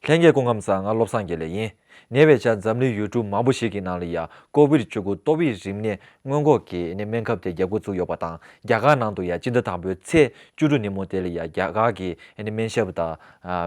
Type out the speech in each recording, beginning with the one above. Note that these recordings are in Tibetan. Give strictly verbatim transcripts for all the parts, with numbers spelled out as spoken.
ལྷན་རྒྱས་སྐུ་ཁམས་བཟང་། ང་བློ་བཟང་དགེ་ལེགས་ཡིན། ཉེ་བའི་ཆར་འཛམ་གླིང་ཡུལ་གྲུ་མང་པོ་ཞིག་གི་ནང་ལ་ཡ་ཀོ་བིད་བཅུ་དགུ་ཏོག་དབྱིབས་རིམས་ནད་སྔོན་འགོག་གི་ནི་སྨན་ཁབ་དེ་རྒྱག་འགོ་བཙུགས་ཡོད་པ་དང་། རྒྱ་གར་ནང་དུ་ཡ་སྤྱི་ཟླ་དང་པོའི་ཚེས་བཅུ་དྲུག་ཉིན་མོ་དེ་ལ་ཡ་རྒྱ་གར་གྱི་ནི་སྨན་ཞབས་དང་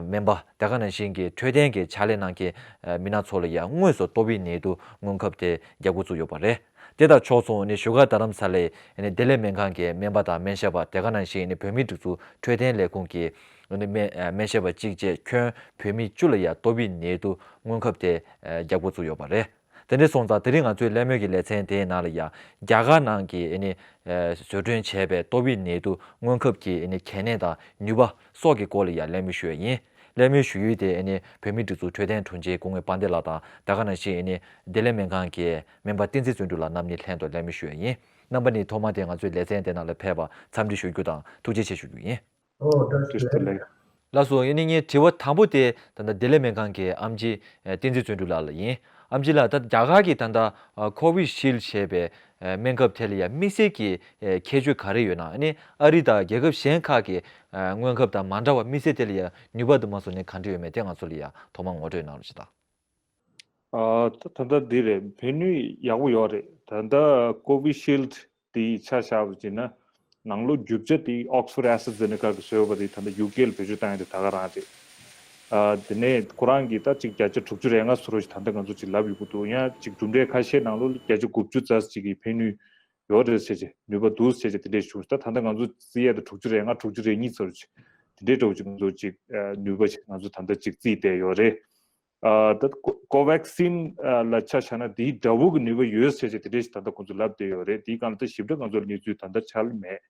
སྨན་པ། དེ་ག་ནང་བཞིན་གྱི་འཕྲོད་བསྟེན་གྱི་ཕྱག་ལས་གནང་མཁན་མི་སྣ་ཚོ་ལ་ཡ་དངོས་སུ་ཏོག་དབྱིབས་ནད་དུག་སྔོན་ཁབ་དེ་རྒྱག་འགོ་བཙུགས་ཡོད་པ་རེད། དེ་དང་ཕྱོགས་མཚུངས་ནི་བཞུགས་སྒར་རྡ་རམ་ས་ལའི་ནི་བདེ་ལེགས་སྨན་ཁང་གི་སྨན་པ་དང་སྨན་ཞབས་པ། དེ་ག་ནང་བཞིན་ནི་བོད་མིའི་སྒྲིག་འཛུགས་འཕྲོད་བསྟེན་ལས་ཁུངས་ཀྱི་ནི་སྨན་སྨན་ཞབས་པ་གཅིག་བཅས་ཁྱོན་བོད་མི་བཅུ་ལ་ཡ་ཏོག་དབྱིབས་ནད་དུག་སྔོན་ཁབ་དེ་རྒྱག་འགོ་བཙུགས་ཡོད་པ་རེད། དེ་འདྲ་སོང་ཙང་དེ་རིང་ང་ཚོའི་གླེང་མོལ་གྱི་ལེ་ཚན་དེའི་ནང་ལ་ཡ་རྒྱ་གར་ནང་གི་ནི་བཟོ་སྐྲུན་བྱས་པའི་ཏོག་དབྱིབས་ནད་དུག་སྔོན་ཁབ་ཀྱི་ནི་གལ་གནད་དང་ནུས་པ་སོགས་ཀྱི་སྐོར་ལ་ཡ་གླེང་མོལ་ཞུ་ཡ་ཡིན། གླེང་མོལ་ཞུ་ཡུལ་དེ་ནི་བོད་མིའི་སྒྲིག་འཛུགས་འཕྲོད་བསྟེན་དྲུང་ཆེ་སྐུ་ངོ་དཔལ་ལྡན་ལགས་དང་། དེ་ག་ནང་བཞིན་ནི་བདེ་ལེགས་སྨན་ཁང་གི་སྨན་པ་བསྟན་འཛིན་བརྩོན་འགྲུས་ལགས་རྣམ་གཉིས་ལྷན་དུ་གླེང་མོལ་ཞུ་ཡ་ཡིན། རྣམ་པ་གཉིས་ཐོག་མར་དེ་ང་ཚོའི་ལེ་ཚན་དེ་ནང་ལ་ཕེབས་པར་འཚམས་འདྲི་ཞུ་རྒྱུ་དང་ཐུགས་རྗེ་ཆེ་ཞུ་རྒྱུ་ཡིན། ཨོ། བཀྲ་ཤིས་བདེ་ལེགས། ལགས་སོ། ཨ་ནི་ངའི་དྲི་བ་དང་པོ་དེ་ད་ལྟ་བདེ་ལེགས་སྨན་ཁང་གི་ཨེམ་ཆི་བསྟན་འཛིན་བརྩོན་འགྲུས་ལགས་ལ་ཡིན། ཨེམ་ཆི་ལགས། ད་རྒྱ་གར་གྱི་ད་ལྟ་ཀོ་བི་ཤིལ་ཞེས་པའི་སྨན་ཁབ་དེ་ལ་ཡ་དམིགས་བསལ་གྱི་ཁྱད་ཆོས་ག་རེ་ཡོད་ན། ཨ་ནི་ཨ་རི་དང་རྒྱལ་ཁབ་གཞན་ཁག་གི་སྔོན་ཁབ་དང་མ་འདྲ་བ། དམིགས་བསལ་དེ་ལ་ཡ་ནུས་པ་དུ་མ་སོགས་ནི་ག་འདྲ་ཡོད་མེད་དེ་ང་ཚོ་ལ་ཡ་ཐོག་མར་ངོ་སྤྲོད་གནང་རོགས་ཞུ་དང་། ཨ། ད་ད་ལྟ་འདི་རེད། ཕན་ནུས་ཡག་པོ་ཡོད་རེད། ད་ལྟ་ཀོ་བི་ཤིལ་དེའི་ཆ་བཞག་པ་བྱས་ན། ནང་ལོགས་རྒྱུ་ཆ་དེ་ཨོག་སི་ཕོར་ཌི་ཨེ་སི་ཊ་ཛེ་ནེ་ཀ་གིས་བཟོས་པ་དེ་ད་ལྟ་ཡུ་ཀེ་ལ་བེད་སྤྱོད་བཏང་ཡ་དེ་ད་ག་རང་རེད། ཨ། དེ་ནས་ཁོ་རང་གིས་ད་ཅིག་བརྒྱ་ཆ་དྲུག་ཅུ་རེ་ལྔ་བཟོ་རོགས་ཞེས་ད་ལྟ་ང་ཚོ་ཅིག་ལབ་ཡོང་གི་འདུག། ཡང་ཅིག་གྲུབ་འབྲས་ཁ་ཤས་ནང་ལོགས་ལ་བརྒྱ་ཆ་དགུ་བཅུ་ཙམ་ཅིག་གི་ཕན་ནུས་ཡོད་རེད་ཟེར་བྱས། ནུས་པ་འདུག་ཟེར་བྱས་དེ་འདྲས་ཞུ། ད་ད་ལྟ་ང་ཚོ་བརྩི་ཡས་དེ་དྲུག་ཅུ་རེ་ལྔ། དྲུག་ཅུ་རེ་གཉིས་ཙམ་ཅིག་དེ་འདྲས་འདྲ་བོ་ཅིག་ང་ཚོ་ཅིག་ཨ། ནུས་པ་ཅིག་ང་ཚོ་ད་ལྟ་ཅིག་བརྩིས་བསྡད་ཡོད་རེད། ཨ། ད་ཀོ་ཀོ་ཝེག་སིན་ཨ། ལ་ཆ་བཞག་ན་དེའི་འདྲ་བོ་གི་ནུས་པ་ཡོད་ཟེར་བྱས་དེ་འདྲས་ཞིག་ད་ལྟ་ཁོང་ཚོས་ལབ་བསྡད་ཡོད་རེད། དེའི་སྒང་ལ་ད་ཞིབ་ཕྲ་ང་ཚོར་གནས་ཚུལ་ད་ལྟ་འཆར་མེད།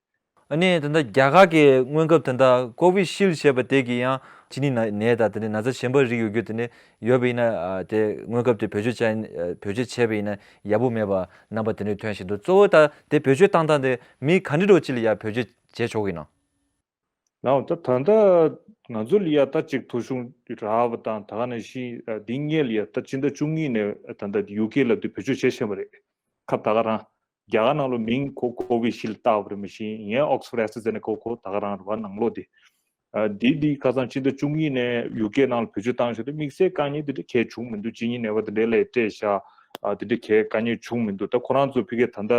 ཨ་ནི་ད་ལྟ་རྒྱ་གར་གྱི་སྔོན་ཁབ་ད་ལྟ་ཀོ་བི་ཤིལ་ཞེས་པ་དེ་གིས་ཡང་གཅིན་སྙི་ནད་དང་དེ་ནས་ན་ཚ་གཞན་པ་རིགས་ཡོད་རྒྱུ་དེ་ནས་ཡོད་པ་ཡིན་ན། ཨ། དེ་སྔོན་ཁབ་དེ་བེད་སྤྱོད་བྱས་བེད་སྤྱོད་བྱས་པ་ཡིན་ན་ཡག་པོ་མེད་པ་རྣམ་པ་དེ་འདྲས་ཐོན་བཞིན་འདུག། གཙོ་བོ་ད་དེ་བེད་སྤྱོད་བཏང་སྟངས་དེ་མི་ག་འདྲ་འདྲ་བོ་ཅིག་ལ་ཡང་བེད་སྤྱོད་བྱེད་ཆོག་གི་ཡིན་ནམ། ལགས་འོང་། ད་ད་ལྟ་ང་ཚོ་ལ་ཡ་ད་ཅིག་ཐོ་གཞུང་རག་པ་དང་། ད་ག་ནང་བཞིན་ཨ། འདི་སྔོན་ལ་ཡ་ད་སྤྱི་ཟླ་བཅུ་གཉིས་ནས་ད་ལྟ་ཡུ་ཀེ་ལ་དེ་བེད་སྤྱོད་བྱེད་བཞིན་པ་རེད། ཁབ་ད་ག་རང་། རྒྱ་གར་ནང་ལོགས་མིང་ཁོ་ཀོ་བི་ཤིལ་བཏགས་པ་རེད། མ་གཞི་ཡང་ཨོག་སི་ཕོར་ཌི་ཨེ་སི་ཊ་ཛེ་ནེ་ཀ་ཁོ་ད་ག་རང་རེད་པ། ནང་ལོགས་དེ། ཨ། འདི་འདི་ཁ་སང་སྤྱི་ཟླ་བཅུ་གཉིས་ནས་ཡུ་ཀེ་ནང་ལ་བེད་སྤྱོད་བཏང་བཞག་དུས་དམིགས་བསལ་དཀའ་ངལ་དེ་འདྲ་གང་ཡང་བྱུང་མི་འདུག། གཅིན་སྙི་ནད་པ་དེ་འདྲ་ལ་སྤྲད་བཞག། ཨ། དེ་འདྲ་གང་ཡང་དཀའ་ངལ་བྱུང་མི་འདུག། ད་ཁོ་རང་ཚོ་ཕ་གིར་ད་ལྟ་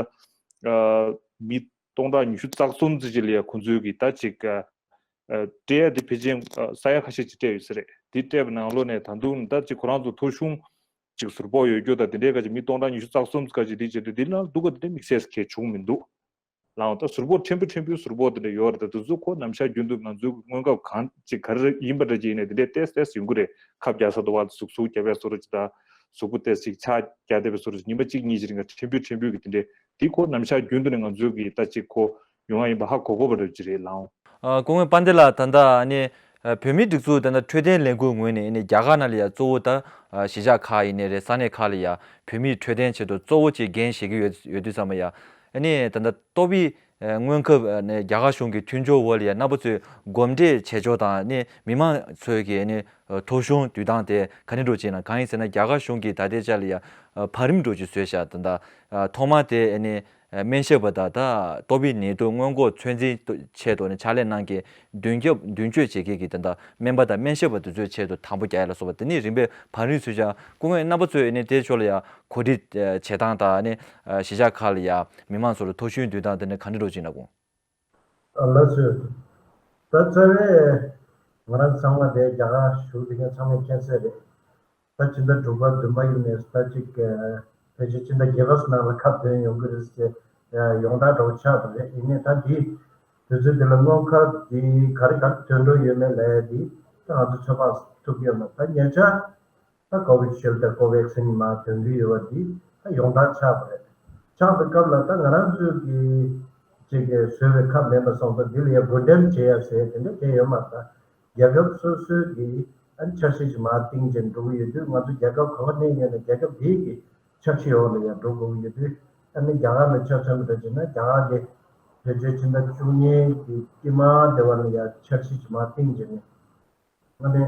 ཨ། མི་སྟོང་ཕྲག་ཉི་ཤུ་རྩ་གསུམ་ཙམ་ཅིག་ལ་ཡ་ཁོང་ཚོའི་གི་ད་ཅིག་ཨ། ཨ། སྤྲད་ཡ་དེ་ཕལ་ཆེར་ཨ། ས་ཡ་ཁ་ཤས་ཅིག་སྤྲད་ཡོད་ས་རེད། དེ་སྤྲད་པའི་ནང་ལོགས་ནས་ད་དུང་ད་ཅིག་ཁོ་རང་ཚོ་ཐོ་གཞུང་ཅིག་ཟུར་ཕོག་ཡོད་རྒྱུ་དང་དེ་འདྲའི་ཁ་ཅིག་མི་སྟོང་ཕྲག་ཉི་ཤུ་རྩ་གསུམ་ཙམ་ཁ་ཅིག་དེ་འདྲའི་ཅིག་དེ་འདི་ལ་སྡུག་ག་དེ་འདྲའི་དམིགས་བསལ་གང་ཡང་བྱུང་མི་འདུག། ལགས་འོང་། ད་ཟུར་ཕོག་ཕྲན་བུ་ཕྲན་བུའི་ཟུར་ཕོག་དེ་འདྲ་ཡོད་རེད། ད་དེ་ཚོ་ཁོ་ནམ་ཞག་རྒྱུན་དུ་ང་ཚོའི་སྔོན་ཁབ་གང་ཅིག་ག་རེ་ཡིན་པ་འདྲ་ཅིག་ཡིན་ནའི་དེ་འདྲའི་ཏོག་ཙམ་ཡོང་གི་རེད། ཁབ་རྒྱག་ས་དུ་བ་ཟུག་གཟུགས་རྒྱབ་པའི་བཟོ་འདྲ་ཅིག་དང་། གཟུགས་པོ་ཏོག་ཙམ་ཕྱགས་རྒྱག་བསྡད་པའི་བཟོ་འདྲ་ཅིག་ཉི་མ་གཅིག་གཉིས་ཅིག་རིང་ལ་ཕྲན་བུ་ཕྲན་བུ་གི་དེ་འདྲའི། དེ་ཁོ་ནམ་ཞག་རྒྱུན་དུ་ནས་ང་ཚོའི་གི་ད་ཅིག་ཁོ་ཡོང་བ་ཡིན་པ་ཧ་གོ་གོ་བ་འདྲ་ཅིག་རེད། ལགས་འོང་། ཨ། སྐུ་ངོ་དཔལ་ལྡན་ལགས། ད་ལྟ་ཨ་ནི་ཨ། བོད་མིའི་སྒྲིག་འཛུགས་ད་ལྟ་འཕྲོད་བསྟེན་ལས་ཁུངས་ངོས་ནས་ཨ་ནི་རྒྱ་གར་ནང་ལ་ཡ་གཙོ་བོ་ད་ཨ། གཞིས་ཆགས་ཁག་ཡིན་ནའི་རེད། ས་གནས་ཁག་ལ་ཡ་བོད་མིའི་འཕྲོད་བསྟེན་ཆེད་དུ་གཙོ་བོ་ཅིག་འགན་བཞེས་ཀྱི་ཡོད་ཡོད་དུས་ཙམ་པ་ཡ། ཨ་ནི་ད་ལྟ་ཏོག་དབྱིབས་ཨ། སྔོན་ཁབ་ཨ་ནི་རྒྱ་གར་གཞུང་གི་མཐུན་སྦྱོར་འོག་ལ་ཡ་རྣམ་པ་ཚོས་གོམས་འདྲིས་བྱེད་ཕྱོགས་དང་། ཨ་ནི་མི་མང་ཚོས་ཀྱི་ཨ་ནི་ཨ། ཐོ་གཞུང་བསྡུ་སྟངས་དེ་ག་འདྲ་འདྲ་བོ་ཅིག་ཡིན་ན། གང་ཡིན་ཟེར་ན་རྒྱ་གར་གཞུང་གིས་ད་ལྟའི་ཆ་ལ་ཡ་ཨ། བར་རིམ་འདྲ་བོ་ཅིག་བཟོས་བཞག། ད་ལྟ་ཨ། ཐོག་མར་དེ་ཨ་ནི་ཨ། སྨན་ཞབས་པ་དང་ད་ཏོག་དབྱིབས་ནད་དུག་སྔོན་འགོག་ཚོད་འཛིན་ཆེད་དུ་ནི་ཕྱག་ལས་གནང་མཁན་མདུན་སྐྱོད་མདུན་སྐྱོད་བྱེད་མཁན་གྱི་ད་ལྟ་སྨན་པ་དང་སྨན་ཞབས་པ་དེ་ཚོའི་ཆེད་དུ་དང་པོ་རྒྱག་ཡ་ལ་སོགས་པ་དེ་ནི་རིམ་པས་བར་རིམ་བཟོས་བཞག། སྐུ་ངོ་རྣམ་པ་ཚོས་ཨ་ནི་དེའི་ཕྱོགས་ལ་ཡ་གོ་སྒྲིག་ཨ། བྱེད་སྟངས་དང་། ཨ་ནི་ཨ། གཞིས་ཆགས་ཁག་ལ་ཡ་མི་མང་ཚོ་ལ་ཐོ་གཞུང་བསྡུ་སྟངས་དེ་ནི་ག་འདྲ་འདྲ་བོ་ཅིག་ཡིན་ན་དགོངས། ཨ། ལགས་སོ། ད་རྩ་བའི་ང་རང་ཚང་མ་དེ་རྒྱ་གར་བཞུགས་བསྡད་མཁན་ཚང་མས་མཁྱེན་གསལ་རེད། ད་ཕྱི་ཟླ་དྲུག་པ་བདུན་པ་ཡིན་ནས་ད་ཅིག་ཨ། ཕལ་ཆེར་ཕྱི་ཟླ་བརྒྱད་པ་ནང་ལ་ཁབ་ཐོན་ཡོང་གི་རེད་ཟེར་ཡ་ཡོངས་གྲགས་འདྲ་བོ་ཆགས་པ་རེད། ཡིན་ནའི་ད་འདི་དུས་ཚོད་འདི་ལ་སྔོན་ཁབ་འདི་ག་རེ་ག་རེ་ཐོན་འགྲོ་ཡོད་མེད་ལབ་ཡ་འདི་ད་ང་ཚོ་ཚོད་དཔག་ཐུབ་ཀྱི་ཡོད་མ་རེད། ད་ཉེ་ཆར་ད་ཀོ་བི་ཤིལ་དང་ཀོ་ཝེག་སིན་མར་ཐོན་གྱི་ཡོད་པ་འདི་ད་ཡོངས་གྲགས་ཆགས་པ་རེད། ཆགས་པའི་སྐབས་ལ་ད་ང་རང་ཚོའི་གི་ཅིག་གི་བཟོས་པའི་ཁབ་མེད་པ་སོང་ཙང་འདི་ལ་ཡ་འགོ་འདྲེན་བྱེད་ཡ་ཟེར་དེ་འདྲ་གང་ཡང་ཡོད་མ་རེད། ད་རྒྱལ་ཁབ་སོ་སོའི་གི་ཨ་ནི་འཆར་གཞི་ཞིག་མར་བཏིང་བྱས་འགྲོ་གི་ཡོད་དུས། ང་ཚོ་རྒྱལ་ཁབ་གང་ལ་གནས་ཡོད་ན་རྒྱལ་ཁབ་དེའི་གི་འཆར་གཞི་འོག་ལ་ཡ་འགྲོ་དགོས་ཀྱི་ཡོད་དུས། ཨ་ནི་རྒྱ་གར་ལ་ཆ་མཚོན་པ་འདྲ་བྱས་ན་རྒྱ་གར་གི་ཕལ་ཆེར་ཕྱི་ཟླ་བཅུ་གཉིས་ཀྱི་དཀྱིལ་མ་དེ་བ་ལ་ཡ་འཆར་གཞི་ཞིག་མར་བཏིང་བྱས་ནས། ཨ་ནི་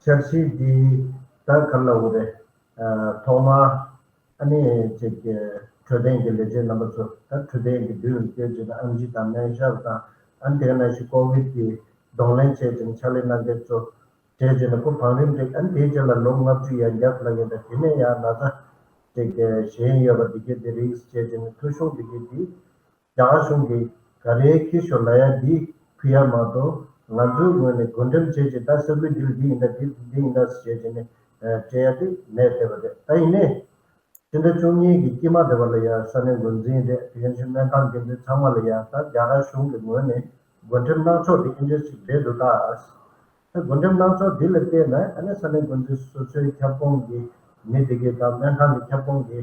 འཆར་གཞི་འདི་ད་ག་རེ་ལབ་དགོས་རེད། ཨ། ཐོག་མར་ཨ་ནི་ཅིག་འཕྲོད་བསྟེན་གྱི་ལས་བྱེད་རྣམ་པ་ཚོ། ད་འཕྲོད་བསྟེན་གྱི་མདུན་ལ་སྐྱོད་བྱས་ན་ཨེམ་ཆི་དང་སྨན་ཞབས་དང་། ཨ་ནི་དེ་ག་ནང་བཞིན་ཀོ་བིད་ཀྱི་གདོང་ལེན་བྱས་བྱས་ནས་ཕྱག་ལས་གནང་མཁན་ཚོ། བྱས་བྱས་ནས་ཁོ་བང་རིམ་སྒྲིག་ཨ་ནི་དེའི་རྗེས་ལ་ལོ་ལྔ་བཅུ་ཡར་རྒྱབ་ལ་ཡིན་ད་དེ་ནས་ཡང་ན་ཚ་ཅིག་གི་ཞེན་ཡོད་པ་འདི་གས་དེ་རིགས་བྱས་བྱས་ནས་ཐོ་གཞུང་འདི་གས་དེ་རྒྱ་གར་གཞུང་གིས་ག་རེ་ཁྱེར་ཤོག་ལབ་ཡ་འདི་ཕུལ་ཡ་མ་གཏོགས་ང་ཚོའི་ངོས་ནས་བགོ་འགྲེམས་བྱས་བྱས་ད་ས་ཁུལ་འདི་ལ་འདི་ཡིན་ད་འདི་འདི་ཡིན་ད་བྱས་བྱས་ནས་སྤྲད་ཡ་དེ་མེད་བསྡད་པ་རེད། ད་ཡིན་ནའི། སྤྱི་ཟླ་བཅུ་གཉིས་ཀྱི་དཀྱིལ་མ་དེ་བ་ལ་ཡང་ས་གནས་འགོ་འཛིན་རེད། དེ་ཡན་ཆོད་སྨན་ཁང་འགན་འཛིན་ཚང་མ་ལ་ཡང་ད་རྒྱ་གར་གཞུང་གི་ངོས་ནས་བགོ་འགྲེམས་གནང་ཕྱོགས་དེ་ཨིན་ཇི་ཞིག་རེད་འདུག་ད་ད་བགོ་འགྲེམས་གནང་ཕྱོགས་འདི་ལ་བལྟས་ན་ཨ་ནི་ས་གནས་འགོ་འཛིན་སོ་སོའི་ཁྱབ་ཁོངས་ཀྱི་མི་དེ་གས་དང་སྨན་ཁང་གི་ཁྱབ་ཁོངས་ཀྱི་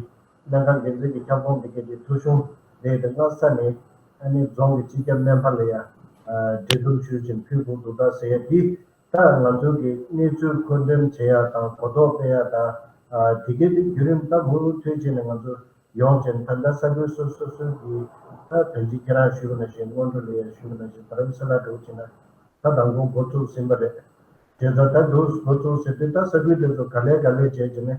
སྨན་ཁང་འགན་འཛིན་གྱི་ཁྱབ་ཁོངས་དེ་གས་ཀྱི་ཐོ་གཞུང་རེད་དེ་སྔ་ས་ནས་ཨ་ནི་རྫོང་གི་སྤྱི་ཁྱབ་སྨན་པ་ལ་ཡང་འབྲེལ་གཏུག་ཞུས་ཅིང་ཕུལ་དགོས་འདུག་ད་ཟེར་ཡ་འདི། ད་ང་ཚོ་གི་གནས་ཚུལ་མཁོ་འདོན་བྱེད་ཡ་དང་གོ་རྟོགས་སྤེལ་ཡ་དང་། ཨ་དེ་གའི་དེ་བརྒྱུད་རིམ་ད་མུ་མཐུད་བྱས་ནས་ང་ཚོ་ཡོང་བྱས་ནས་ད་ལྟ་ས་ཁུལ་སོ་སོ་སོ་གི་ད་དོན་གཅིག་ཁྱེད་རང་ཞུས་པ་ནང་བཞིན་སྔོན་འགྲོ་ལ་ཡ་ཞུས་པ་ནང་བཞིན་རྡ་རམ་ས་ལ་འགྲོ་བྱས་ན་ད་མདང་དགོང་འགོ་བཙུགས་ཟིན་པ་རེད། བྱས་ཙང་ད་འདུག་འགོ་བཙུགས་ཟེར་དུས་ད་ས་ཁུལ་དེ་ཚོ་ག་ལེ་ག་ལེ་བྱས་བྱས་ནས།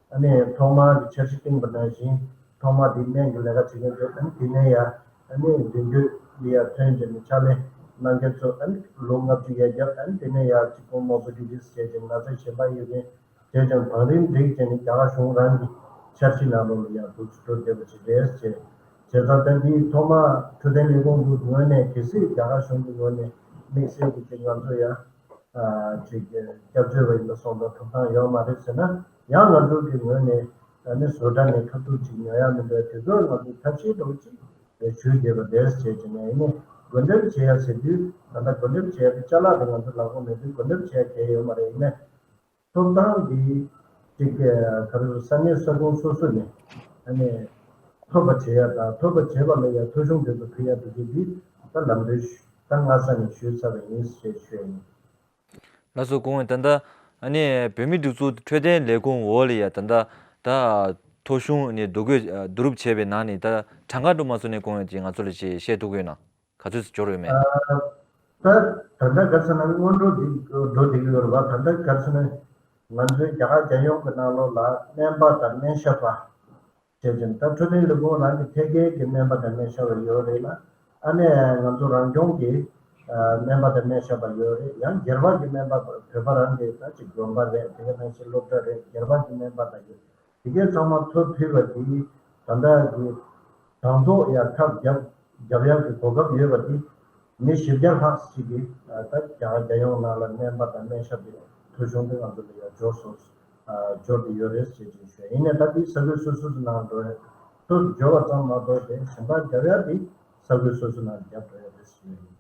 ཨ་ནི་ཐོག་མར་གྱི་འཆར་གཞི་བཏིང་པ་ནང་བཞིན་ཐོག་མར་དེ་སྨན་གྱི་ལས་ཀ་བྱེད་མཁན་ཚོ་ཨ་ནི་དེ་ནས་ཡང་ཨ་ནི་མདུན་སྐྱོད་ལ་ཡང་ཐོན་བྱས་ནས་ཕྱག་ལས་གནང་མཁན་ཚོ་ཨ་ནི་ལོ་ལྔ་བཅུ་ཡར་རྒྱབ་ཨ་ནི་དེ་ནས་ཡང་གཅིག་པོ་མོ་བི་ཌི་ཊི་བྱས་ཀྱང་ན་ཚ་གཞན་པ་ཡོད་མཁན་བྱས་ཀྱང་བང་རིམ་སྒྲིག་བྱས་ནས་རྒྱ་གར་གཞུང་རང་གི་འཆར་གཞི་ནང་ལོགས་ལ་ཡང་འདུག་སེ་འགྲོ་བསྡད་པ་ཞིག་རེད་ཅེས། བྱས་ཙང་ད་འདིའི་ཐོག་མར་འཕྲོད་བསྟེན་ལས་ཁུངས་ཀྱི་ངོས་ནས་གལ་སྲིད་རྒྱ་གར་གཞུང་གི་ངོས་ནས་དམིགས་བསལ་གྱི་ཅིག་ང་ཚོ་ཡང་ཅིག་སྐྱབས་བཅོལ་བ་ཡིན་པ་སོང་ཙང་ཐོབ་ཐང་ཡོད་མ་རེད་ཟེར་ན་ཡང་ང་ཚོ་གི་ངོས་ནས་ཨ་ནི་བཟོ་གྲྭ་ནས་ཁ་ཐུག་ཅིག་ཉོ་ཡ་མི་འདུག་དེ་ཚོར་ང་ཚོས་ཐབས་ཤེས་འདྲ་བོ་ཅིག་ཞུས་བསྡད་པ་རེད་ཟེར་གྱི་ནས་ཡིན་ནའི་བགོ་འགྲེམས་བྱེད་ཡ་ཟེར་དུས་ད་ལྟ་བགོ་འགྲེམས་བྱེད་ཡ་དེ་ཅ་ལག་དེ་ང་ཚོ་ལག་པ་མེད་དུས་བགོ་འགྲེམས་བྱེད་ཡ་གལ་ཡོད་མ་རེད། ཡིན་ནའི་ཐོབ་ཐང་འདི་ཅིག་ག་རེ་ཟེར་ས་གནས་ས་ཁོངས་སོ་སོ་ནས་ཨ་ནི་ཐོབ་པ་བྱེད་ཡ་དང་ཐོབ་པ་བྱེད་པ་ལ་ཡ་ཐོ་གཞུང་དེ་ཚོ་ཕུལ་ཡ་དེ་ཚོ་འདི་ད་ལམ་སྟོན་ད་སྔ་ས་ནས་ཞུས་ཚར་བ་ཡིན་ཞེས་ཞུས་ཡིན། ལགས་སོ། སྐུ་ངོ་ད་ལྟ་ཨ་ནི་བོད་མིའི་སྒྲིག་འཛུགས་འཕྲོད་བསྟེན་ལས་ཁུངས་འོག་ལ་ཡ་ད་ལྟ་ད་ཐོ་གཞུང་ནས་བསྡུ་དགོས་བསྡུ་རུབ་བྱས་པའི་ནང་ནས་ད་གྲངས་ཀ་འགྲོ་མ་སོང་ནས་སྐུ་ངོ་ཅིག་ང་ཚོ་ལ་ཅིག་བཤད་ཐུབ་ཀྱི་ཡོད་ན། ག་ཚོད་འབྱོར་ཡོད་མེད། ད་ད་ལྟ་ག་རེ་ཟེར་ན་སྔོན་འགྲོ་འདི་འགྲོ་བསྡད་ཀྱི་ཡོད་རེད་བ། ད་ལྟ་ག་རེ་ཟེར་ན་ང་ཚོའི་རྒྱ་གར་རྒྱལ་ཡོངས་ཀྱི་ནང་ལོགས་ལ་སྨན་པ་དང་སྨན་ཞབས་པ་བྱས་ཙང་ད་འཕྲོད་བསྟེན་ལས་ཁུངས་རང་གི་ཐད་ཀའི་གི་སྨན་པ་དང་སྨན་ཞབས་པ་ཡོད་རེད་ལ། ཨ་ནེ་ང་ཚོ་རང་སྐྱོང་གི་སྨན་པ་དང་སྨན་ཞབས་པ་ཡོད་རེད། ཡང་སྒེར་པ་གི་སྨན་པ་བོད་པ་རང་གི་ད་ཅིག་དགོན་པ་རེད། དེ་ག་ནང་བཞིན་སློབ་གྲྭ་རེད། སྒེར་པ་གི་སྨན་པ་དང་གི་དེ་གའི་ཚང་མ་ཐོབ་ཕུལ་བ་དེ་ད་ལྟ་གི་དང་ཐོག་ཡར་ཁབ་རྒྱབ་རྒྱབ་ཡག་གི་གོ་སྐབས་ཡོད་པ་དེ་མི་བཞི་བརྒྱ་ལྷག་ཅིག་གིས་ད་རྒྱ་གར་རྒྱལ་ཡོངས་ནང་ལ་སྨན་པ་དང་སྨན་ཞབས་ཀྱི་ཐོ་གཞུང་དེ་ང་ཚོ་ལ་ཡར་འབྱོར་སོང་འབྱོར་དེ་ཡོད་རེད་ཅེས་ཅིག་ཞུ། ཡིན་ནའི་ད་དེ་ས་ཁུལ་སོ་སོ་སོ་ནང་འགྲོ་ཡ་ཐོབ་འབྱོར་བ་ཙམ་མ་གཏོགས་དེ་གཞན་པ་རྒྱབ་ཡག་དེ་ས་ཁུལ་སོ་སོ་ནང་རྒྱབ་འགྲོ་ཡ་རེད་ཞུ་ཡ་ཡིན།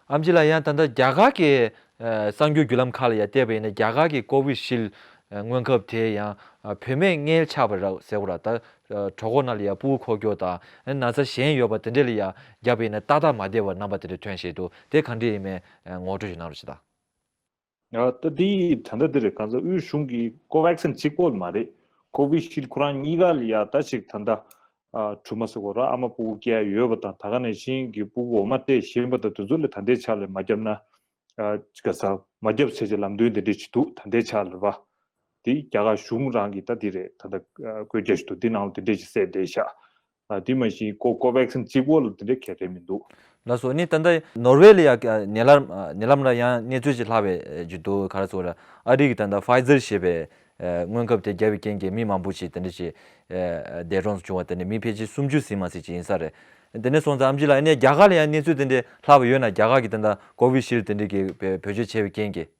ཨེམ་ཆི་ལགས། ཡང་ད་ལྟ་རྒྱ་གར་གྱི་ཨ་གསར་འགྱུར་བརྒྱུད་ལམ་ཁག་ལ་ཡང་བལྟས་པ་ཡིན་ན་རྒྱ་གར་གྱི་ཀོ་ཝི་ཤིལ་ཨ་སྔོན་ཁབ་དེ་ཡང་ཨ་བུད་མེད་མངལ་ཆགས་པ་ར་ཟེར་བ་ར་ད་ཨ་གྲོད་ཁོག་ནང་ལ་ཡང་ཕྲུ་གུ་འཁོར་སྐྱོད་དང་ཨ་ན་ཚ་གཞན་ཡོད་པ་དེ་འདྲས་ལ་ཡང་བརྒྱབ་པ་ཡིན་ན་ཏག་ཏག་མ་བསྡད་པ་རྣམ་པ་དེ་འདྲས་ཐོན་བཞིན་འདུག་དེ་ག་འདྲས་ཡིན་མིན་ཨ་ངོ་སྤྲོད་ཞིག་གནང་རོགས་བྱེད་དང་། ཨ་ད་འདི་ད་ལྟ་འདི་རེད། གང་ཟག་དབུས་གཞུང་གི་ཀོ་ཝེག་སིན་གཅིག་པོ་མ་རེད། ཀོ་ཝི་ཤིལ་ཁོ་རང་གཉིས་ཀ་ལ་ཡ་ད་ཅིག་ད་ལྟ་ཨ་སྦྲུམ་མ་ཟེར་དགོས་ར་ཨ་མ་སྤུ་གུ་སྐྱེ་ཡ་ཡོད་པ་དང་ད་ག་ནང་བཞིན་གྱི་སྤུ་གུ་འོ་མ་སྤྲད་བཞིན་པ་དང་དེ་ཚོ་ལ་ད་ལྟའི་ཆ་ལ་མ་བརྒྱབ་ན་ཨ་ག་ས་མ་བརྒྱབ་ཟེར་གྱི་ལམ་སྟོན་དེ་འདྲས་ཅིག་འདུག་ད་ལྟའི་ཆ་ལ་ར། དེ་རྒྱ་གར་གཞུང་རང་གི་ད་འདི་རེད། ད་ལྟ་ཨ་བཀོད་རྒྱ་ཞིག་འདུག་འདི་ནང་ལ་དེ་འདྲས་ཅིག་གསལ་བསྡད་ཤག་ཨ་དེ་མ་གཞི་ཀོ་ཀོ་ཝེག་སིན་གཅིག་པོ་ལ་དེ་འདྲའི་གལ་ཆེ་མི་འདུག་ལགས་སོ། ནི་ད་ལྟ་ནོར་ཝེ་ལ་ཡ་ཉེ་ལམ་ཉེ་ལམ་ལ་ཡང་གནས་ཚུལ་ཅིག་ལྷག་པའི་ཇུས་འདུག་ག་རེ་ཟེར་ཨ་རི་གི་ད་ལྟ་ཕའི་ཛར་ཞེས་པའི་སྔོན་ཁབ་དེ་བརྒྱབ་པའི་རྐྱེན་གྱིས་མི་མང་པོ་ཞིག་དེ་འདྲ་ཞིག་འདས་གྲོངས་སུ་བྱུང་བ་དེ་འདྲ་མི་ཕལ་ཆེར་སུམ་ཅུ་ཟིན་མ་ཟིན་ཅིག་ཡིན་ས་རེད། དེ་ནས་སོང་ཙང་ཨེམ་ཆི་ལགས་ནི་རྒྱ་གར་ལ་ཡང་གནས་ཚུལ་དེ་འདྲ་ལྷག་པ་ཡོད་ན་རྒྱ་གར་གི་ད་ལྟ་ཀོ་ཝི་ཤིལ་དེ་འདྲ་གི་བེད་སྤྱོད་བྱས་པའི་རྐྱེན་གྱིས།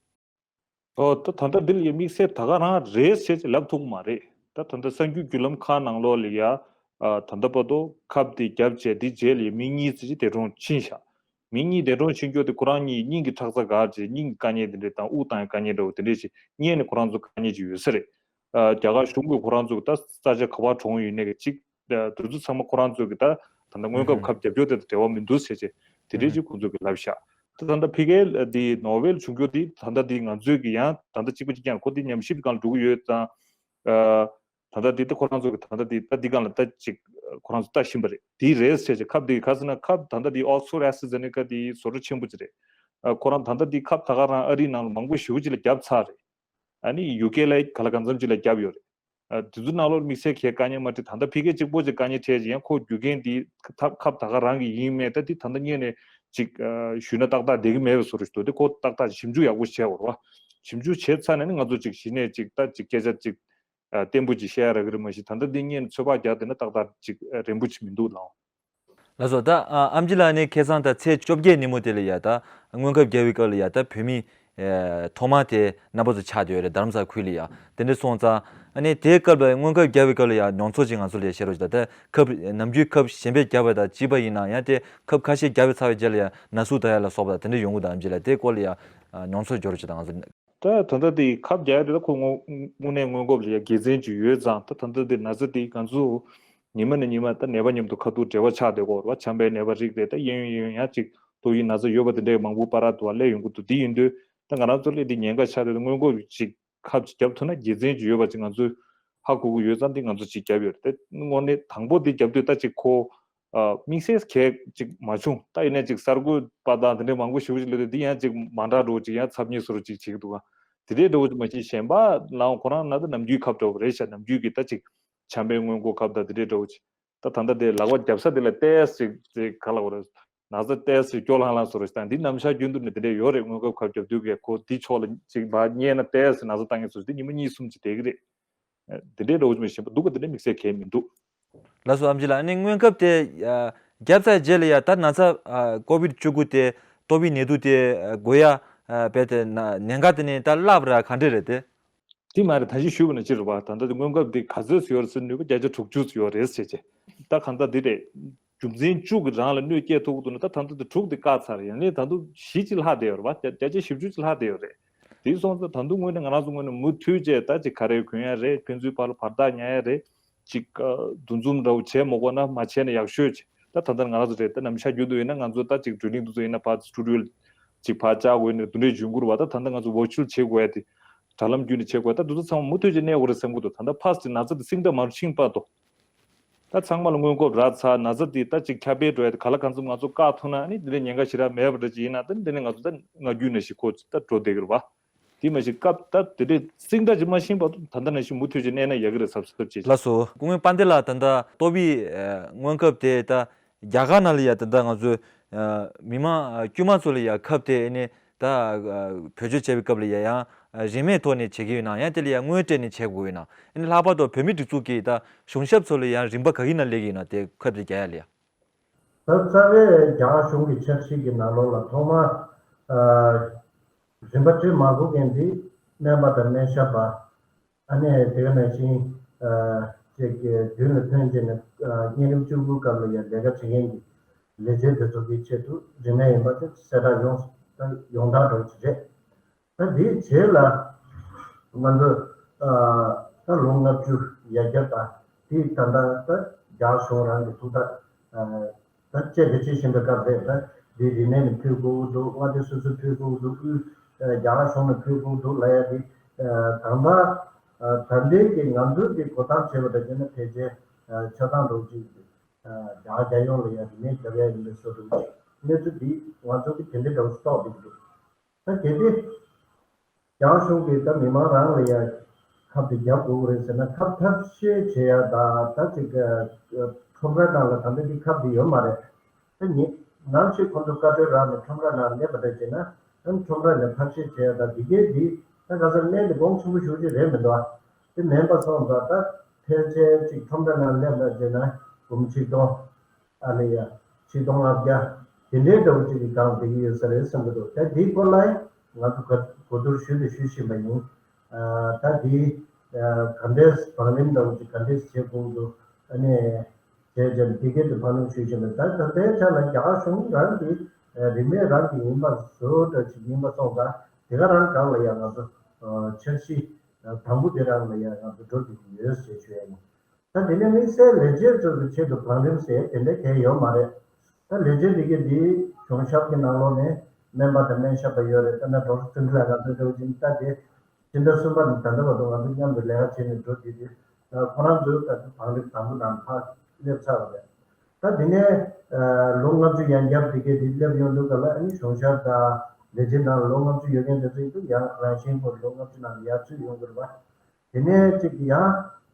ཨོ་ད་ད་ལྟ་འདི་ལ་ཡ་དམིགས་བསལ་ད་ག་རང་རེད་ཟེར་ཅིག་ལབ་ཐུབ་ཀྱི་མ་རེད། ད་ད་ལྟ་གསར་འགྱུར་བརྒྱུད་ལམ་ཁག་ནང་ལོགས་ལ་ཡ་ཨ་ད་ལྟ་བར་དུ་ཁབ་དེ་བརྒྱབ་བྱས་དེ་རྗེས་ལ་ཡ་མི་གཉིས་ཙམ་ཅིག་འདས་གྲོངས་ཕྱིན་ཤག་མི་གཉིས་འདས་གྲོངས་ཕྱིན་རྒྱུ་དེ་ཁོ་རང་གཉིས་སྙིང་གི་ཁྲག་རྩ་འགག་བྱས་སྙིང་གི་དཀའ་ངལ་དེ་འདྲ་དང་དབུགས་གཏོང་ཡ་དཀའ་ངལ་འདྲ་བོ་དེ་འདྲ་ཞིག་གཉིས་ནས་ཁོ་རང་ཚོ་དཀའ་ངལ་ཅིག་ཡོད་ས་རེད། ཨ་རྒྱ་གར་གཞུང་གིས་ཁོ་རང་ཚོ་གི་ད་ས་ཆ་ག་པར་གྲོངས་ཡོད་ནའི་གཅིག་དེ་ཚོ་ཚང་མ་ཁོ་རང་ཚོ་གི་ད་ད་ལྟ་སྔོན་ཁབ་ཁབ་རྒྱབ་སྐྱོར་དེ་དང་འབྲེལ་བ་མི་འདུག་ཟེར་བྱས་དེ་འདྲས་ཅིག་ཁོང་ཚོ་གི་ལབ་ཤག་ད་ད་ལྟ་ཕ་གིའི་དེ་ནོར་ཝེ་ལ་བྱུང་རྒྱུ་དེ་ད་ལྟ་དེ་ང་ཚོས་གི་ཡང་ད་ལྟ་གཅིག་པ་གཅིག་རྐྱང་ཁོ་དེ་ཉམས་ཞིབ་སྒང་ལ་འགྲོ་གི་ཡོད་ཙང་། ཨ་ད་ལྟ་དེ་ད་ཁོ་རང་ཚོ་གི་ད་ལྟ་དེ་ད་འདི་སྒང་ལ་ད་ཅིག་ཁོ་རང་ཚོ་ལྟ་བཞིན་པ་རེད། དེ་རེད་ཟེར་བྱས་ཁབ་དེ་ག་ཟེར་ན་ཁབ་ད་ལྟ་དེ་ཨོག་སི་ཕོར་ཌི་ཨེ་སི་ཊ་ཛེ་ནེ་ཀ་དེ་བཟོ་གྲྭ་ཆེན་པོ་ཅིག་རེད། ཨ་ཁོ་རང་ད་ལྟ་དེ་ཁབ་ད་ག་རང་ཨ་རིའི་ནང་ལ་མང་པོ་ཞེ་པོ་ཅིག་ལ་བརྒྱབ་ཚར་རེད། ཨ་ནི་ཡུ་ཀེ་ལ་ག་ལ་གང་འཚམ་ཅིག་ལ་བརྒྱབ་ཡོད་རེད། ཨ་དེ་ཚོ་ནང་ལོགས་དམིགས་བསལ་གྱི་དཀའ་ངལ་མ་འཕྲད། ད་ལྟ་ཕ་གིར་གཅིག་པོ་ཅིག་དཀའ་ངལ་འཕྲད་ཅིག་ཡང་ཁོ་རྒྱུ་རྐྱེན་དེ་ཐབས་ཁབ་ད་ག་རང་གི་ཡིན་མེད་ད་དེ་ད་ལྟ་སྔོན་ནས་ཅིག་ཨ་ཞུས་ན་ཏག་ཏག་བསྡད་ཀྱི་མེད་པའི་བཟོ་འདྲ་ཞིག་འདུག་དེ་ཁོ་ཏག་ཏག་ཞིབ་འཇུག་ཡག་པོ་བྱས་པ་རེད་བ། ཞིབ་འཇུག་བྱས་ཚར་ནས་ནི་ང་ཚོ་ཅིག་གཞི་ནས་ཅིག་ད་ཅིག་སྐད་ཆ་ཅིག་ཨ་བརྟན་པོ་ཅིག་བཤད་ཡ་རག་གི་རེད། མ་གཞི་ད་ལྟ་འདི་སྔོན་ནས་ཚོད་དཔག་རྒྱག་བསྡད་ན་ཏག་ཏག་ཅིག་ཨ་རན་པོ་ཅིག་མི་འདུག་ལགས། ལགས་སོ། ད་ཨ་ཨམ་ཆི་ལགས་ནི་ཁ་སང་ད་ཚེས་བཅོ་བརྒྱད་ཉིན་མོ་དེ་ལ་ཡ་ད་སྔོན་ཁབ་བརྒྱབ་པའི་སྐབས་ལ་ཡ་ད་བོད་མི་ཨེ་ཐོག་མ་དེ་རྣམ་པ་ཚོ་ཆགས་བསྡད་ཡོད་རེད། རྡ་རམ་ས་ཁུལ་ལ་ཡ་དེ་འདྲ་སོང་ཙང་ཨ་ནི་དེའི་སྐབས་ལ་སྔོན་ཁབ་བརྒྱབ་པའི་སྐབས་ལ་ཡ་མྱོང་ཚོར་ཅིག་ང་ཚོ་ལ་ཡ་བཤད་རོགས་བྱེད་དང་། ད་ཁབ་ནམ་རྒྱུན་ཁབ་གཞན་པས་བརྒྱབ་པ་དང་གཅིག་པ་ཡིན་ན་ཡང་དེ་ཁབ་ཁ་ཤས་བརྒྱབ་པའི་ཚར་བའི་རྗེས་ལ་ཡ་ན་ཟུག་ལྟ་ཡ་ལ་སོགས་པ་དང་དེ་འདྲ་ཡོང་གི་འདུག་ཨམ་ཆི་ལགས། དེའི་སྐོར་ལ་ཡ་ཨ་མྱོང་ཚོར་སྐྱོར་རོགས་བྱེད་དང་། ང་ཚོ། ད་ད་ལྟ་དེ་ཁབ་རྒྱག་ཡ་དེ་ད་ཁོ་དངོས་དངོས་གནས་སྔོན་འགོག་ལ་ཡ་དགེ་མཚན་ཅིག་ཡོད་ཙང་། ད་ད་ལྟ་དེ་ན་ཚ་དེ་ང་ཚོ་ཉི་མ་ནས་ཉི་མ་ད་ནད་པ་མཉམ་དུ་ཁ་ཐུག་འབྲེལ་བ་ཆགས་བསྡད་ཀྱི་ཡོད་རེད་བ། ཆམ་པའི་ནད་པ་རིགས་རེད། ད་གཡས་གཡོན་གཡས་གཡོན་ཡང་ཅིག་ཏོག་དབྱིབས་ན་ཚ་ཡོད་པ་དེ་འདྲའི་མང་པོ་པ་ར་དུ་བ་སླེབས་ཡོང་གི་འདུག་དེ་ཡིན་དུས་ད་ང་རང་ཚོ་སླེབས་དེ་ཉེན་ཁ་ཆགས་དེ་སྔོན་འགོག་ཅིག་ཁབ་ཅིག་བརྒྱབ་ཐུབ་ན་དགེ་མཚན་ཅིག་ཡོད་པ་ཅིག་ང་ཚོས་ཧ་གོ་གི་ཡོད་ཙང་དེ་ང་ཚོ་ཅིག་བརྒྱབ་ཡོད་རེད། དེ་དངོས་གནས་དང་པོ་དེ་བརྒྱབ་དུས་ད་ཅིག་ཁོ། ཨ་དམིགས་བསལ་གལ་ཅིག་མ་བྱུང་། ད་ཡིན་ནའི་ཅིག་གསར་འགོད་པ་དང་དེ་འདྲའི་མང་པོ་ཞེ་པོ་ཅིག་སླེབས་དུས་འདི་ཡང་ཅིག་མ་འདྲ་འགྲོ་ཅིག་ཡང་ཚབས་ཉེས་བཟོ་འདྲ་ཅིག་བྱེད་ཀྱི་འདུག་ག་དེ་འདྲའི་འདྲ་བོ་ཅིག་མ་གཞི་གཞན་པ་ལའང་ཁོ་རང་ན་ད་ནམ་རྒྱུན་ཁབ་འདྲ་བོ་རེད་ཤག་ནམ་རྒྱུན་གྱི་ད་ཅིག་ཆམ་པའི་སྔོན་འགོག་ཁབ་དང་དེ་འདྲའི་འདྲ་བོ་ཅིག་ད་ད་ལྟ་དེ་ལག་པ་བརྒྱབ་ས་དེ་ལ་ཏོག་ཙམ་ཅིག་ག་ལ་བ་རེད། ན་ཚ་ཏོག་ཙམ་སྐྱོ་ལྷང་ལྷང་བཟོ་འདྲ་ཞིག་དང་། འདི་ནམ་ཞག་རྒྱུན་དུ་ནས་དེ་འདྲ་ཡོད་རེད། སྔོན་ཁབ་ཁབ་བརྒྱབ་དུས་ཀྱི་ཁོ་འདི་ཕྱོགས་ལ་ཅིག་བ་བསྙལ་ན་ཏོག་ཙམ་ན་ཚ་བཏང་མཁན་ཚོ་འདི་ཉི་མ་གཉིས་གསུམ་ཅིག་བསྡད་ཀྱི་རེད། དེ་འདྲའི་འདྲ་བོ་ཅིག་མ་གཞི་གཞན་པ་འདུག་ག་དེ་འདྲ་དམིགས་བསལ་གང་ཡང་མི་འདུག་ལགས་སོ། ཨམ་ཆི་ལགས། ཨ་ནི་སྔོན་ཁབ་དེ་ཨ་བརྒྱབ་ཚར་རྗེས་ལ་ཡ་ད་ན་ཚ་ཨ་ཀོ་བིད་བཅུ་དགུ་དེ་ཏོག་དབྱིབས་ནད་དུག་དེ་ཨ་འགོས་ཡ་ཨ་བས་དེ་ན་ཉེན་ཁ་དེ་ནི་ད་བརླག་པ་ར་ག་འདྲ་རེད་དེ། དེ་མ་རེད། ད་གིན་ཞུས་པ་ནང་བཞིན་རེད་པ། ད་ལྟ་དེ་སྔོན་ཁབ་དེ་ག་ཚོད་ཡོད་རེད་ཟེར། ནུས་པ་བརྒྱ་ཆ་དྲུག་ཅུ་ཡོད་རེད་ཟེར་བྱས། ད་གང་ལྟར་འདི་རེད། རྒྱུ་མཚན་བཅུ་གི་རང་ལ་གནོད་སྐྱེལ་ཐུབ་ཀྱི་འདུག་ན་ད་ད་ལྟ་དྲུག་དེ་བཀག་ཚར། ཡང་ན་ད་དུང་བཞི་ཅིག་ལྷག་བསྡད་ཡོད་རེད་པ། བརྒྱ་ཆ་བཞི་བཅུ་ཅིག་ལྷག་བསྡད་ཡོད་རེད། དེ་སོང་ཙང་ད་དུང་དངོས་གནས་ང་རང་ཚོ་དངོས་གནས་མུ་མཐུད་བྱས་ད་ཅིག་ག་རེ་གོན་ཡ་རེད། ཕན་ཚུན་བར་ལ་བར་ཐག་ཉར་ཡ་རེད། ཅིག་ཨ་འདུ་འཛོམས་འདྲ་བོ་བྱས་མ་དགོས་ན་མ་བྱས་ན་ཡག་ཤོས་ཅིག་ད་ད་ལྟ་ང་རང་ཚོ་རེད། ད་ནམ་ཞག་རྒྱུན་དུ་ཡིན་ན་ང་ཚོ་ད་ཅིག་བགྲོ་གླེང་འདུ་ཚོགས་ཡིན་ན་ཕར་སི་ཊུ་ཌི་ཡོ་ཅིག་ཕར་བཅར་དགོས་ཡིན་ན་དེ་འདྲའི་འབྱུང་གི་རེད་པ། ད་ད་ལྟ་ང་ཚོ་ཝར་ཅུ་ཨལ་བྱེད་དགོས་ཡ་དེ། དྲ་ལམ་བརྒྱུད་ནས་བྱེད་དགོས། ད་འདི་ཚོ་ཚང་མ་མུ་མཐུད་ཀྱིས་གནས་དགོས་རེད་བསམ་གྱི་འདུག་ད་ལྟ་ཕར་ཙམ་ན་ཚ་དེ་སྲིང་དྲགས་མ་ཕྱིན་བར་དུ། ད་ཚང་མ་ལ་སྔོན་འགོག་རག་ཚར། ན་ཚ་དེ་ད་ཅིག་ཁྱབ་སྤེལ་འགྲོ་ཡ་དེ་གང་ལ་གང་འཚམ་ང་ཚོ་བཀག་ཐུབ་ན་ཨ་ནི་དེ་འདྲའི་ཉེན་ཁ་ཞེ་དྲག་མེད་པ་འདྲ་ཅིག་ཡིན་ན། ད་དེ་ནས་ང་ཚོ་ད་སྔ་རྒྱུན་ནང་བཞིན་ཁོ་ད་འགྲོ་བསྡད་ཀྱི་རེད་པ། དེ་མ་གཞི་སྐབས་ད་དེ་འདྲའི་སྲིང་དྲགས་ཅིག་མ་ཕྱིན་བར་དུ་ད་ལྟ་ནང་བཞིན་མུ་མཐུད་ཀྱིས་གནས་ན་ཡག་གི་རེད་གཟབ་གཟབ་བྱེད་ཅིག་ལགས་སོ། སྐུ་ངོ་དཔལ་ལྡན་ལགས། ད་ལྟ་ཏོག་དབྱིབས་ཨ་སྔོན་ཁབ་དེ་ད་རྒྱ་གར་ནང་ལ་ཡ་ད་ལྟ་ང་ཚོའི་ཨ་མི་མང་ཨ་དཀྱུས་མ་ཚོ་ལ་ཡ་ཁབ་དེ་ཨ་ནི་ད་ཨ་བེད་སྤྱོད་བྱེད་པའི་སྐབས་ལ་ཡ་ཡང་ཨ་རིན་མེད་ཐོག་ནས་བྱེད་ཀྱི་ཡོད་ན། ཡང་དེ་ལ་ཡ་དངུལ་སྤྲད་ནས་བྱེད་དགོས་ཡོད་ན། ཨ་ནི་ལྷག་པར་དུ་བོད་མིའི་སྒྲིག་འཛུགས་ཀྱི་ད་གཞུང་ཞབས་ཚོ་ལ་ཡང་རིན་པ་ག་གི་ནང་སླེབས་ཀྱི་ཡོད་ན། དེ་ཁབ་དེ་རྒྱག་ཡ་ལ་ཡ། ད་རྩ་བའི་རྒྱ་གར་གཞུང་གི་འཆར་གཞི་གི་ནང་ལོགས་ལ་ཐོག་མར་ཨ་རིན་པ་སྤྲད་མ་དགོས་མཁན་དེ་སྨན་པ་དང་སྨན་ཞབས་པ། ཨ་ནི་དེ་ག་ནང་བཞིན་ཨ་ཅིག་གི་མདུན་ལ་ཐོན་བྱས་ནས་ཨ་གཉན་རིམས་བཅུ་དགུའི་སྐབས་ལ་ཡང་ལས་ཀ་བྱེད་མཁན་གྱི་ལས་བྱེད་དེ་ཚོ་གི་ཆེད་དུ་རིན་མེད་ཡིན་པ་དེ་གསལ་བསྒྲགས་ཡོངས་ཡོངས་གྲགས་འདྲ་བོ་ཅིག་རེད། ད་དེའི་རྗེས་ལ་ང་ཚོ་ཨ་ད་ལོ་ལྔ་བཅུ་ཡར་རྒྱས་དང་དེ་ད་ལྟ་ད་རྒྱ་གཞུང་རང་གི་ཐུགས་ཐག་ཨ་ད་བཅད་དེ་བྱེད་བཞིན་པའི་སྐབས་རེད། ད་འདི་རིན་མེད་ནས་ཕུལ་དགོས་ཀྱི་འདུག་མངའ་སྡེ་སོ་སོས་ཕུལ་དགོས་ཀྱི་འདུག་དབུས་ཨ་རྒྱ་གར་གཞུང་ནས་ཕུལ་དགོས་ཀྱི་འདུག་ལབ་ཡ་དེ་ཨ་གང་ལྟར་ཨ་ད་ལྟའི་གི་ང་ཚོས་དེ་འགོ་དང་བྱས་པ་འདྲ་བྱས་ན་ཕལ་ཆེར་ཨ་ཆ་ཚང་འདྲ་བོ་ཅིག་ཨ་རྒྱ་གར་རྒྱལ་ཡོངས་ལ་ཡ་རིན་མེད་བརྒྱབ་ཡ་ཡིན་པའི་བཟོ་འདྲ་བོ་ཅིག་གནས་ཚུལ་འདི་ང་ཚོ་གི་དེ་འདྲའི་འདྲ་བོ་ཞིག་རྟོགས་བསྡད་ཀྱི་འདུག་ད་གལ་ཏེ་རྒྱ་གཞུང་གིས་ད་མི་མང་རང་ལ་ཡ་ཁབ་དེ་རྒྱག་དགོས་ཀྱི་རེད་ཟེར་ན། ཁབ་ཐབས་ཤེས་བྱེད་ཡ་ད་ད་ཅིག་ཁྲོམ་ར་ནང་ལ་ད་ལྟ་དེ་ཁབ་དེ་ཡོད་མ་རེད། ད་ཉིན་ནམ་ཞིག་ཁོང་ཚོ་བཀའ་འཁྲོལ་རག་ནས་ཁྲོམ་ར་ནང་སླེབས་པ་འདྲ་བྱས་ན། ཨ་ནི་ཁྲོམ་ར་ནས་ཐབས་ཤེས་བྱེད་ཡ་ད་འདི་གའི་འདི་ད་ག་ས་སྨན་དེ་གོང་ཆེན་པོ་ཞེ་པོ་ཅིག་རེད་མི་འདུག་ཨ། དེ་མིན་པ་སོང་ཙང་ད་ཕལ་ཆེར་ཅིག་ཁྲོམ་ར་ནང་སླེབས་པ་བྱས་ན་འབུམ་ཆིག་སྟོང་ཨ་ལེ་ཡ། ཆིག་སྟོང་ལྔ་བརྒྱ་དེ་འདྲའི་འདྲ་བོ་ཅིག་གི་སྒང་བསྡད་ཀྱི་ཡོད་ས་རེད་བསམ་གྱི་འདུག་ད་འདིའི་སྐོར་ལ་ང་ཚོ་ག་གོ་བསྡུར་ཞུས་དང་ཞུ་བཞིན་པ་ཡིན། ཨ་ད་འདི་ཨ་ག་འདྲས་བང་རིམ་འདྲ་བོ་ཅིག་ག་འདྲས་བྱེད་དགོས་འདུག་ཨ་ནི་བྱས་རྗེས་འདི་གའི་དུ་བང་རིམ་ཞུས་བཞིན་པ། ད་ད་ལྟའི་ཆ་ལ་རྒྱ་གར་གཞུང་རང་གི་ཨ་རིན་མེད་རང་གི་ཡིན་པ་བཟོ་འདྲ་ཅིག་ཡིན་པ་སོང་ཙང་དེ་ག་རང་སྒང་ལ་ཡང་ང་ཚོ་ཨ་འཆར་གཞི་ཨ་དང་པོ་དེ་རང་ལ་ཡང་ང་ཚོ་འགྲོ་བསྡད་ཀྱི་ཡོད་ཅེས་ཞུ་ཡ་ཡིན། ད་དེ་ནས་དམིགས་བསལ་ལས་བྱེད་ཚོ་གི་ཆེད་དུ་བང་རིམ་ཟེར་དེ་འདྲ་གང་ཡང་ཡོད་མ་རེད། ད་ལས་བྱེད་དེ་གའི་འདིའི་གཞུང་ཞབས་ཀྱི་ནང་ལོགས་ནས་སྨན་པ་དང་སྨན་ཞབས་པ་ཡོད་རེད། ད་ལྟ་ཌོག་ཊར་ཚུན་ཆད་ང་ཚོའི་འདྲ་བོ་ཅིག་ད་དེ་སྤྱི་ཟླ་གསུམ་པ་ནས་ད་ལྟ་བར་དུ་ང་ཚོ་མཉམ་དུ་ལས་ཀ་བྱས་ནས་འགྲོ་བསྡད་དུས་ཁོ་རང་ཚོའི་ད་བང་རིམ་དང་པོ་དང་ཕར་སླེབས་ཚར་བ་རེད། ད་དེ་ནས་ལོ་ལྔ་བཅུ་ཡན་རྒྱབ་དེ་གའི་དེ་སླེབས་ཡོང་དུས་ག་ལ་ཨ་ནི་གཞུང་ཞབས་དང་ལས་བྱེད་ནང་ལོ་ལྔ་བཅུ་ཡོད་མཁན་དེ་ཚོ་ཡིན་དུས་ཡང་རང་བཞིན་སྒོ་ལོ་ལྔ་བཅུ་ནང་ལ་ཡར་ཚུད་ཡོང་གི་རེད་པ། དེ་ནས་གཅིག་ཡང་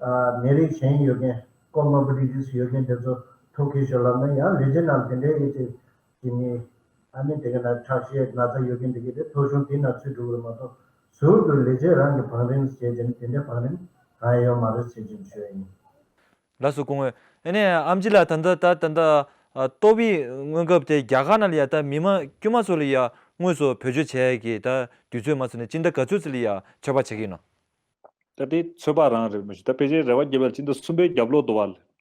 ཨ་ནད་རིགས་གཞན་ཡོད་མཁན་ཀོ་མོར་བི་ཌི་ཊི་སི་ཡོད་མཁན་དེ་ཚོ་ཐུག་གི་ཞོར་ལབ་ན་ཡང་ལས་བྱེད་ནང་དེ་འདྲའི་ཡོད་ཅིག་ཅིག་ནི་ཨ་ནི་དེ་ག་ན་ཁྲག་ཤེད་ན་ཚ་ཡོད་མཁན་དེ་གི་དེ་ཐོ་གཞུང་དེ་ན་ཚུད་འགྲོ་གི་རེད་མ་གཏོགས་ ཟུར་དུ་ལས་བྱེད་རང་གི་བང་རིམ་ཞེས་བྱས་ནས་དེ་འདྲའི་བང་རིམ་གང་ཡང་ཡོད་མ་རེད་ཞེས་བྱས་ནས་ཞུ་ཡ་ཡིན། ལགས་སོ་སྐུ་ངོ། ཨ་ནི་ཨེམ་ཆི་ལགས། ད་ལྟ་ད་ད་ལྟ་ཨ་ཏོག་དབྱིབས་སྔོན་ཁབ་དེ་རྒྱ་གར་ནང་ལ་ཡ་ད་མི་མང་དཀྱུས་མ་ཚོ་ལ་ཡ་དངོས་སུ་བེད་སྤྱོད་བྱེད་ཡ་གི་ད་དུས་ཚོད་མ་ཚོད་ནས་སྤྱི་ཟླ་ག་ཚོད་ཙམ་ལ་ཡ་ཚོད་དཔག་བྱེད་ཀྱི་ཡིན་ནམ། ད་དེ་ཚོད་དཔག་རང་རེད་མ་གཞི། ད་ཕལ་ཆེར་རེ་བ་རྒྱབ་ཡ་སྤྱི་ཟླ་གསུམ་པའི་རྒྱབ་ལོགས་དུ་བ་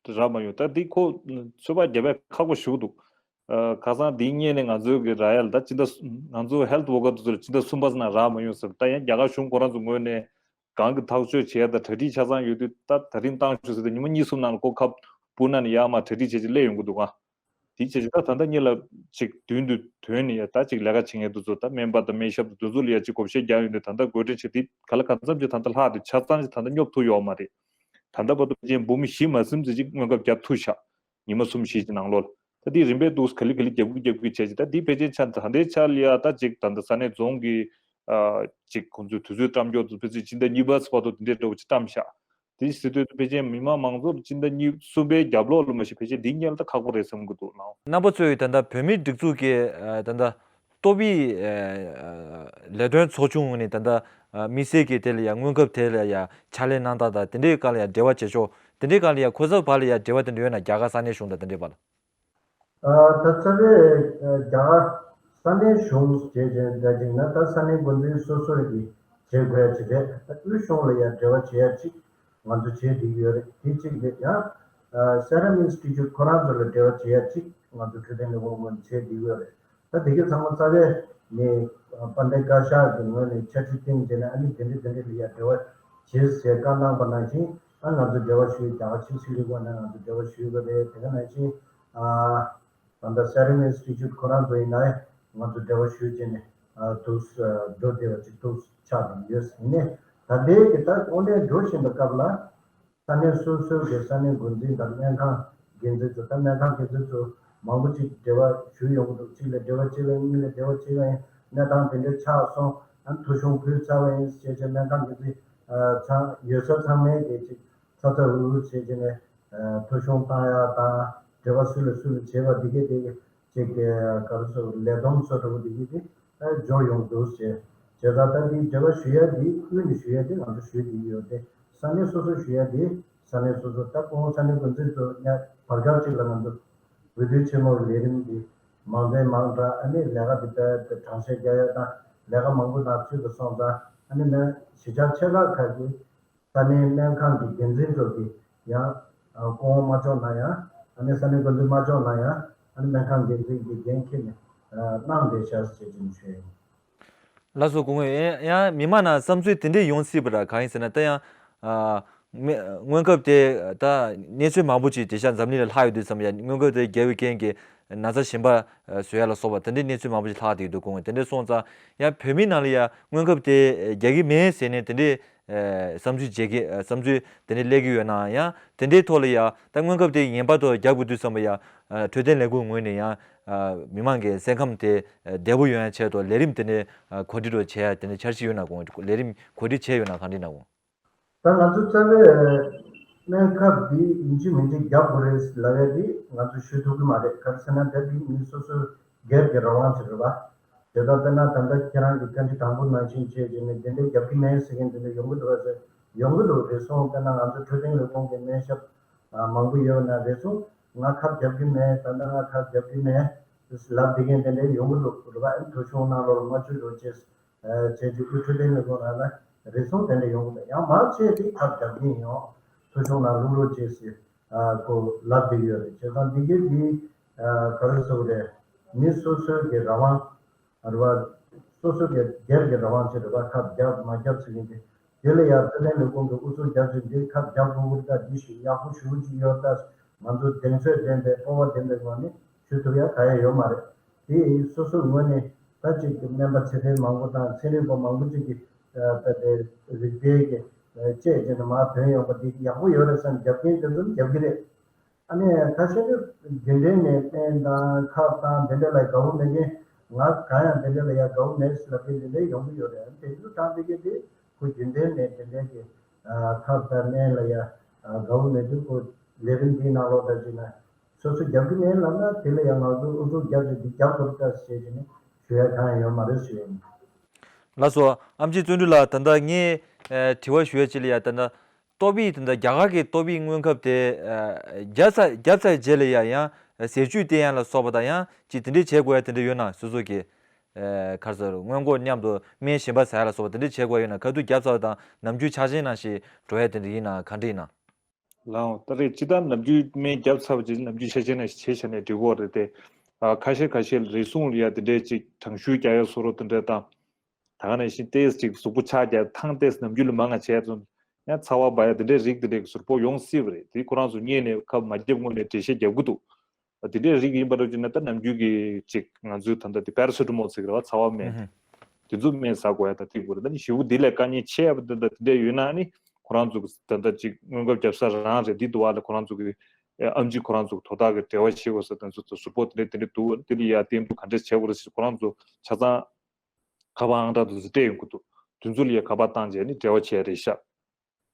རག་མ་ཡོང་། ད་དེ་ཁོ་ཚོད་དཔག་རྒྱབ་ཡ་ཁག་པོ་ཞིག་འདུག་ཨ་ཁ་སང་དེའི་སྔོན་ནས་ང་ཚོའི་གི་རག་ཡ་ལ་ད་སྤྱི་ཟླ་ང་ཚོ་ཧེལ་ཐི་ཝོར་ཀར་དེ་ཚོ་ལ་སྤྱི་ཟླ་གསུམ་པ་ཙམ་ན་རག་མ་ཡོང་ཟེར། ད་ཡང་རྒྱ་གར་གཞུང་ཁོ་རང་ཚོ་ངོས་ནས་གང་གི་ཐག་གཅོད་བྱས་ད་གྲ་སྒྲིག་ཆ་ཚང་ཡོད་དུས་ད་ད་རིང་བཏང་ཞུ་ཟེར་ཏེ་ཉི་མ་གཉིས་གསུམ་ནང་ལ་ཁོ་ཁ་སྤུ་ན་ནས་ཡར་མར་གྲ་སྒྲིག་བྱས་ཅིག་སླེབས་ཡོང་གི་འདུག་ག་དེ་བྱས་ཅིག་ད་ད་ལྟ་ཉིད་ལ་ཅིག་མདུན་དུ་དོན་ནས་ཡ་ད་ཅིག་ལས་ཀ་བྱེད་མཁན་དེ་ཚོ་ད་སྨན་པ་དང་སྨན་ཞབས་དང་དེ་ཚོ་ལ་ཡ་ཅིག་བགོ་བཤའ་རྒྱག་ཡོང་དུས་ད་ལྟ་འགོ་ཁྲིད་བྱས་དེ་ག་ལ་གང་འཚམ་ཅིག་ད་ལྟ་ལྷག་དེ་ཆ་ཚང་ཅིག་ད་ལྟ་སྙོབ་ཐུབ་ཡོད་མ་རེད། ད་ལྟ་བར་དུ་ཅན་འབུམ་བཞི་མ་ཟིན་ཙམ་ཅིག་སྔོན་ཁབ་བརྒྱབ་ཐུབ་ཤག་ཉི་མ་གསུམ་བཞི་ཅིག་ནང་ལོགས་ལ། ད་དེ་རིམ་པས་འདུག་ག་ལེ་ག་ལེ་རྒྱབ་ཀྱི་རྒྱབ་ཀྱི་བྱས་ཅིག་ད་དེ་ཕལ་ཆེར་ཆ་ད་ལྟའི་ཆ་ལ་ཡ་ད་ཅིག་ད་ལྟ་ས་གནས་རྫོང་གི་ཨ་ཅིག་ཁོང་ཚོའི་དུས་ཚོད་བཀྲམ་སྐྱོར་དུ་ཕལ་ཆེར་སྤྱི་ཟླ་གཉིས་པ་ཚོ་བར་དུ་དེ་འདྲའི་འདྲ་བོ་ཅིག་བཀྲམ་ཤག་དེ་ཟེར་དུས་ཕལ་ཆེར་མི་མང་མང་ཚོགས་སྤྱི་ཟླ་གཉིས་གསུམ་པའི་རྒྱབ་ལོགས་ལ་མ་གཞི་ཕལ་ཆེར་འདི་གཉེར་ད་ཁག་པོ་རེད་བསམ་གྱི་འདུག་ལགས། རྣམ་པ་ཚོས་ད་ལྟ་བོད་མིའི་སྒྲིག་འཛུགས་ཀྱི་ཨ་ད་ལྟ་ཏོག་དབྱིབས་ཨ་ལས་དོན་ཚོགས་ཆུང་ངོས་ནས་ད་ལྟ་ཨ་དམིགས་བསལ་གྱི་དེ་ལ་ཡ་སྔོན་ཁབ་དེ་ལ་ཡ་ཕྱག་ལས་གནང་སྟངས་དང་དེ་འདྲའི་སྒང་ལ་ཡ་འབྲེལ་བ་བྱེད་ཕྱོགས་དེ་འདྲའི་སྒང་ལ་ཡ་ཁོ་ཚོ་བར་ལ་ཡ་འབྲེལ་བ་དེ་འདྲ་ཡོད་ན། རྒྱ་གར་ས་གནས་གཞུང་དང་དེ་འདྲའི་བར་ལ། ཨ་ད་རྩ་བའི་ཨ་རྒྱ་གར་ས་གནས་གཞུང་བྱས་བྱས་འདྲ་ཅིག་ན་ད་ས་གནས་འགོ་འཛིན་སོ་སོས་ཀྱིས་བྱེད་དགོས་ཡ་ཅིག་རེད། ད་དབུས་གཞུང་ལ་ཡ་འབྲེལ་བ་བྱེད་ཡ་ཅིག་ང་ཚོ་བྱེད་བསྡད་ཀྱི་ཡོད་རེད། དེ་གཅིག་རེད། ཡང་ཨ་Serum Institute ཁོ་རང་ཚོ་ལ་འབྲེལ་བ་བྱེད་ཡ་ཅིག་ང་ཚོ་འཕྲོད་བསྟེན་ལས་ཁུངས་ངོས་ནས་བྱེད་བསྡད་ཀྱི་ཡོད་རེད། ད་དེ་གའི་ཚང་མ་རྩ་བའི་ནས་དཔལ་ལྡན་བཀའ་ཤག་གི་ངོས་ནས་འཆར་གཞི་བཏིང་བྱས་ནས་ཨ་ནི་དེ་འདྲ་དེ་འདྲ་ལ་ཡ་འབྲེལ་བ་བྱེད་ཟེར་བཀའ་གནང་པ་ནང་བཞིན་ཨ་ང་ཚོ་འབྲེལ་བ་ཞུས། རྒྱ་གར་ཕྱི་སྲིད་ལས་ཁུངས་ནས་ང་ཚོ་འབྲེལ་བ་ཞུས་པ་རེད། དེ་ག་ནང་བཞིན་ཨ་ད་ལྟ་Serum Institute ཁོ་རང་ཚོ་ཡིན་ན་ང་ཚོ་འབྲེལ་བ་ཞུས་བྱས་ནས་ཨ་འདུག་འགྲོ་བསྡད་པ་ཅིག་འདུག་ཆགས་བསྡད་ཡོད། ཡིན་ནའི་ད་ལྟའི་གི་ད་དངོས་གནས་འགྲོ་བཞིན་པའི་སྐབས་ལ། ས་གནས་སོ་སོའི་གི་ས་གནས་འགོ་འཛིན་དང་སྨན་ཁང་འགན་འཛིན་ཚོ། ད་སྨན་ཁང་འགན་འཛིན་ཚོ་མང་པོ་ཅིག་འབྲེལ་བ་ཞུས་ཡོང་གི་འདུག་གཅིག་ལ་འབྲེལ་བ་བྱས་པ་ཡིན། གཉིས་ལ་འབྲེལ་བ་བྱས་པ་ཡིན། གནས་སྟངས་དེ་འདྲ་ཆགས་སོང་། ཨ་ཐོ་གཞུང་ཕུལ་ཚར་བ་ཡིན་ཞེས་བྱས་སྨན་ཁང་འགན་འཛིན་ཨ་ཚང་ཡོད་ས་ཚང་མས་གི་ཅིག་ཚ་ཚ་འུར་འུར་བྱས་བྱས་ནས་ཨ་ཐོ་གཞུང་བཏང་ཡ་དང་འབྲེལ་བ་སུ་ལ་སུ་ལ་བྱས་པ་འདི་གས་དེ་གི་ཅིག་གི་ག་རེ་ཟེར་ལས་བསྡོམས་བཟོ་འདྲ་པོ་འདི་གི་དེ་ཨ་འབྱོར་ཡོང་འདུག་ཅེས་བྱས་ཙང་། ད་འདི་འབྲེལ་བ་ཞུ་ཡ་འདི་དབུས་ནས་ཞུ་ཡ་འདི་ང་ཚོ་ཞུ་གི་ཡོད་དེ། ས་གནས་སོ་སོ་ཞུ་ཡ་འདི་ས་གནས་སོ་སོ། ད་ཁོང་ས་གནས་འགོ་འཛིན་ཚོ་ཡ་བར་སྐབས་ཅིག་ལ་ང་ཚོ་འོས་བསྡུ་ཆེན་མོ་གི་ལས་རིམ་འདི་མང་ཚད་མང་དྲགས། ཨ་ནི་ལས་ཀ་འདི་དཔེ་དེ་གྲངས་བཤེར་རྒྱག་ཡ་དང་ལས་ཀ་མང་པོ་ནང་ཚུད་དུ་སོང་ཙང་། ཨ་ནི་ནས་གཞིས་ཆགས་ཆེ་ཁག་ཁག་གི་ས་གནས་སྨན་ཁང་གི་འགན་འཛིན་ཚོ་གིས་ཡང་སྐུ་ངོ་མ་ལྕོགས་ན་ཡང་། ཨ་ནི་ས་གནས་འགོ་འཛིན་མ་ལྕོགས་ན་ཡང་། ཨ་ནི་སྨན་ཁང་འགན་འཛིན་གྱི་འགན་འཁྱེར་ནས་གནང་བསྡད་ཤག་ཅེས་ཅིག་ཞུས་ཡིན། ལགས་སོ་སྐུ་ངོ། ཡང་ཡང་མི་མང་ནང་བསམ་ཚུལ་དེ་འདྲས་ཡོང་སྲིད་པ་ར། གང་ཡིན་ཟེར་ན་ད་ཡང་ཨ་མི་སྔོན་ཁབ་དེ་ད་གནས་ཚུལ་མང་པོ་ཅིག་དེང་སང་འཛམ་གླིང་ལ་ལྷག་ཡོད་དུས་ཙམ། ཡང་སྔོན་ཁབ་དེ་བརྒྱབ་པའི་རྐྱེན་གྱིས་ན་ཚ་གཞན་པ་བཟོ་ཡ་ལ་སོགས་པ་དེ་འདྲའི་གནས་ཚུལ་མང་པོ་ཅིག་ལྷག་བསྡད་ཡོད་འདུག་སྐུ་ངོ། དེ་འདྲས་སོང་ཙང་ཡང་བོད་མི་ནང་ལ་ཡང་སྔོན་ཁབ་དེ་རྒྱག་གི་མེད་ཟེར་ནས་དེ་འདྲའི་ཨ་བསམ་ཚུལ་བྱེད་ཀྱི་ཨ་བསམ་ཚུལ་དེ་འདྲའི་སླེབས་ཀྱི་ཡོད་ན་ཡང་། དེ་འདྲའི་ཐོག་ལ་ཡང་ད་སྔོན་ཁབ་དེ་ངེས་པར་དུ་རྒྱག་དགོས་དུས་ཙམ་པ་ཡང་ཨ་འཕྲོད་བསྟེན་ལས་ཁུངས་ངོས་ནས་ཡང་ཨ་མི་མང་གི་སེམས་ཁམས་དེ་ཨ་བདེ་པོ་ཡོང་ཡ་ཆེད་དུ་ལས་རིམ་དེ་འདྲའི་ཨ་གོ་སྒྲིག་འགྲོ་བྱེད་ཡ་དེ་འདྲའི་འཆར་གཞི་ཡོད་ན་དགོངས། ལས་རིམ་གོ་སྒྲིག་བྱས་ཡོད་ན་གང་འདྲ་ཡིན་ན་དགོངས། ད་ང་ཚོ་རྩ་བའི་སྨན་ཁབ་འདི་ཡིན་གཅིག་མིན་གཅིག་རྒྱག་དགོས་རེད་ལབ་ཡ་འདི་ང་ཚོ་ཞུ་ཐུབ་ཀྱི་མ་རེད། ག་རེ་ཟེར་ན་ད་འདི་མི་སོ་སོའི་སྒེར་གྱི་རང་དབང་ཅིག་རེད་པ། དེ་ལྟར་དཔེར་ན་ད་ལྟ་ཁྱེད་རང་གི་བཀའ་འདྲི་དང་པོ་ནང་བཞིན་བྱས་བྱས་ནས་དེ་འདྲའི་རྒྱབ་ཀྱི་མེད་ཟེར་མཁན་དེ་འདྲ་ཡོང་གི་འདུག་ག་ཟེར། ཡོང་གི་འདུག་རེད་སོང་། དཔེར་ན་ང་ཚོ་འཕྲོད་བསྟེན་ལས་ཁུངས་ཀྱི་སྨན་ཞབས་མང་པོ་ཡོད་ན་རེད་སོང་། ང་ཁབ་རྒྱབ་ཀྱི་མེད། ད་ལྟ་ང་ཁབ་རྒྱབ་ཀྱི་མེད་ལབ་བསྡད་མཁན་དེ་འདྲ་ཡོང་གི་འདུག་རེད་པ། ཨ་ནི་ཐོ་གཞུང་ནང་ལོགས་ལ་མ་བཅུག་རོགས་བྱས། བྱས་རྗེས་དབུས་འཕྲོད་བསྟེན་ལས་ཁུངས་རང་ལ་རེ་ཟུང་དེ་འདྲ་ཡོང་གི་འདུག་ཡང་མང་ཆེ་དེ་ཁབ་རྒྱག་གིན་ཡོད། ཐོ་གཞུང་ནང་བླུག་རོགས་བྱས་ཟེར་ཁོ་ལབ་བསྡད་ཡོད་རེད། བྱས་ཙང་འདི་གའི་འདི་ག་རེ་ཟེར་དགོས་རེད། མི་སོ་སོའི་གི་རང་དབང་རེད་པ། སོ་སོ་གི་སྒེར་གྱི་རང་དབང་ཅིག་རེད་པ། ཁབ་རྒྱག་མ་རྒྱག་ཟེར་མཁན་དེ། དེ་ལ་ཡང་འཕྲོད་བསྟེན་ལས་ཁུངས་ཀྱིས་ཨུ་ཚུགས་རྒྱག་བྱས་འདི་ཁབ་རྒྱག་དགོས་ཀྱི་རེད། ད་འདི་ཞིག་ཡག་པོ་ཞེ་པོ་ཅིག་ཡོད། ད་ང་ཚོ་གདེང་ཚོད་ལྡན་པའི་སྤོབས་པ་ལྡན་པའི་ངང་ནས་ཞུ་ཐུབ་ཡ་ག་ཡང་ཡོད་མ་རེད། དེ་སོ་སོའི་ངོས་ནས་ད་ཅིག་གི་སྨན་པ་ཚད་ལྡན་མང་པོ་དང་ཚན་རིག་པ་མང་པོ་ཅིག་གིས་ད་ལྟའི་རིག་པའི་གི་དཔྱད་བྱས་ནས་མར་ཐོན་ཡོང་པ་འདི་ཡག་པོ་ཡོད་རེད་བསམ། རྒྱབ་རྐྱེན་དེ་ཚོ་རྒྱབ་ཀྱི་རེད། ཨ་ནི་ཁ་ཤས་ནི་རྒྱུན་ལྡན་ནས་སྨན་དང་ཁབ་དང་དེ་འདྲ་ལ་དགའ་པོ་མེད་མཁན། ང་གང་ཡང་དེ་འདྲ་ལ་ཡང་དགའ་པོ་མེད་ཟེར་ལབ་མཁན་དེ་འདྲ་ཡོང་གི་ཡོད་རེད། ཨ་ནི་དེ་ཚོ་དྲང་བདེན་གྱི་དེ་ཁོ་རྒྱུན་ལྡན་ནས་དེ་འདྲ་གི་ཁབ་དང་སྨན་ལ་ཡང་དགའ་པོ་མེད་དུས་ཁོ་ལས་རིམ་འདིའི་ནང་ལོགས་ད་ཅིག་ན་སོ་སོ་རྒྱབ་ཀྱི་མེད་ལབ་ན་དེ་ལ་ཡང་ང་ཚོ་ཨུ་ཚུགས་རྒྱབ་ཅིག་འདི་རྒྱབ་དགོས་རེད་ད་ཟེར་བྱས་ནས་ཞུ་ཡ་གང་ཡང་ཡོད་མ་རེད་ཞུ་ཡ་ཡིན། ལགས་སོ། ཨེམ་ཆི་བརྩོན་འགྲུས་ལགས། ད་ལྟ་ངས་ཨ་དྲི་བ་ཞུ་ཡ་ཅིག་ལ་ཡ། ད་ལྟ་ཏོག་དབྱིབས། ད་ལྟ་རྒྱ་གར་གྱི་ཏོག་དབྱིབས་སྔོན་ཁབ་དེ་ཨ་བརྒྱབ་ཚར་བརྒྱབ་ཚར་རྗེས་ལ་ཡ། ཡང་ཟས་བཅུད་བསྟེན་ཡ་ལ་སོགས་པ་དང་། ཡང་ཅིག་དེ་འདྲས་བྱེད་དགོས་ཡ་དེ་འདྲས་ཡོད་ན། སོ་སོ་གི་ཨ་ག་རེ་ཟེར། སྔོན་འགོག་མཉམ་དུ་སྨན་གཞན་པ་ཟ་ཡ་ལ་སོགས་པ་དེ་འདྲས་བྱེད་དགོས་ཡ་ཡོད་ན། ག་དུས་བརྒྱབ་ཚར་བ་དང་ནམ་རྒྱུན་ཆ་ཅན་ནང་བཞིན་འགྲོ་ཡ་དེ་འདྲས་ཡིན་ན་ག་འདྲས་ཡིན་ན། ལགས་འོང་། ད་རེས་སྤྱིར་བཏང་ནམ་རྒྱུན་སྨན་བརྒྱབ་ཚར་བ་ཅིག་ནམ་རྒྱུན་ཆ་ཅན་ནང་བཞིན་བྱས་བཞག་ན་འགྲིག་གི་རེད་དེ། ཨ་ཁ་ཤས་ཁ་ཤས་ལ་རེ་ཟུང་ལ་ཡ་དེ་འདྲས་ཅིག་གྲང་ཤུར་རྒྱག་ཡ་བཟོ་འདྲ་དེ་འདྲས་དང་། ད་ག་ནང་བཞིན་ཏོག་ཙམ་ཅིག་གཟུགས་པོ་ཆག་རྒྱག་ཐང་། ཏོག་ཙམ་ནམ་རྒྱུན་ལས་མང་ང་བྱས་ཙང་ཡང་ཚ་བ་འབར་ཡ་དེ་འདྲའི་རིགས་དེ་འདྲའི་ཟུར་པོ་ཡོང་སྲིད་པ་རེད། དེ་ཁོ་རང་ཚོ་སྔོན་ནས་ཁབ་མ་བརྒྱབ་སྔོན་ནས་འགྲེལ་བཤད་རྒྱབ་ཀྱི་འདུག། དེ་འདྲའི་རིགས་ཡིན་པ་འདྲ་བྱས་ན། ད་ནམ་རྒྱུན་གྱི་ཅིག་ང་ཚོའི་ད་ལྟ་དེ་པེ་ར་སི་ཊ་མོལ་ཟེར་གྱི་རེད་བ། ཚ་བ་སྨན་དེ། ཨུ་ཧུ། དེ་ཚོ་སྨན་ཟ་དགོས་ཡ་ད་ཐིག་དགོས་རེད། ད་ནི་ཞེ་པོ་དེ་ལས་དཀའ་ངལ་ཆེ་བ་དེ་འདྲ་དེ་འདྲ་ཡོད་ན་ནི། ཁོ་རང་ཚོ་གི་ད་ལྟ་ཅིག་སྔོན་ཁབ་བརྒྱབ་ས་རང་རེད། འདི་འདུག་བ་ལ། ཁོ་རང་ཚོ་གི་ཨེ་ཨེམ་ཆི་ཁོ་རང་ཚོ་གི་དོ་བདག་གི་འབྲེལ་བ་བྱེད་དགོས་ས་དང་། ཚོ་ཚོ་ཟུར་པོ་དེ་འདྲ་དེ་འདྲ་འདུག། དེ་ལ་ཡ་བསྟེན་གྲུབ་ག་འདྲས་བྱེད་དགོས་རེད་ཟེར། ཁོ་རང་ཚོ་ཆ་ཚང་ཁ་པར་ཨང་གྲངས་དེ་ཚོ་སྤྲད་ཡོང་གི་འདུག། དེ་ཚོ་ལ་ཡ་ཁ་པར་བཏང་བྱས་ནི་འབྲེལ་བ་བྱས་རེད་ཤག།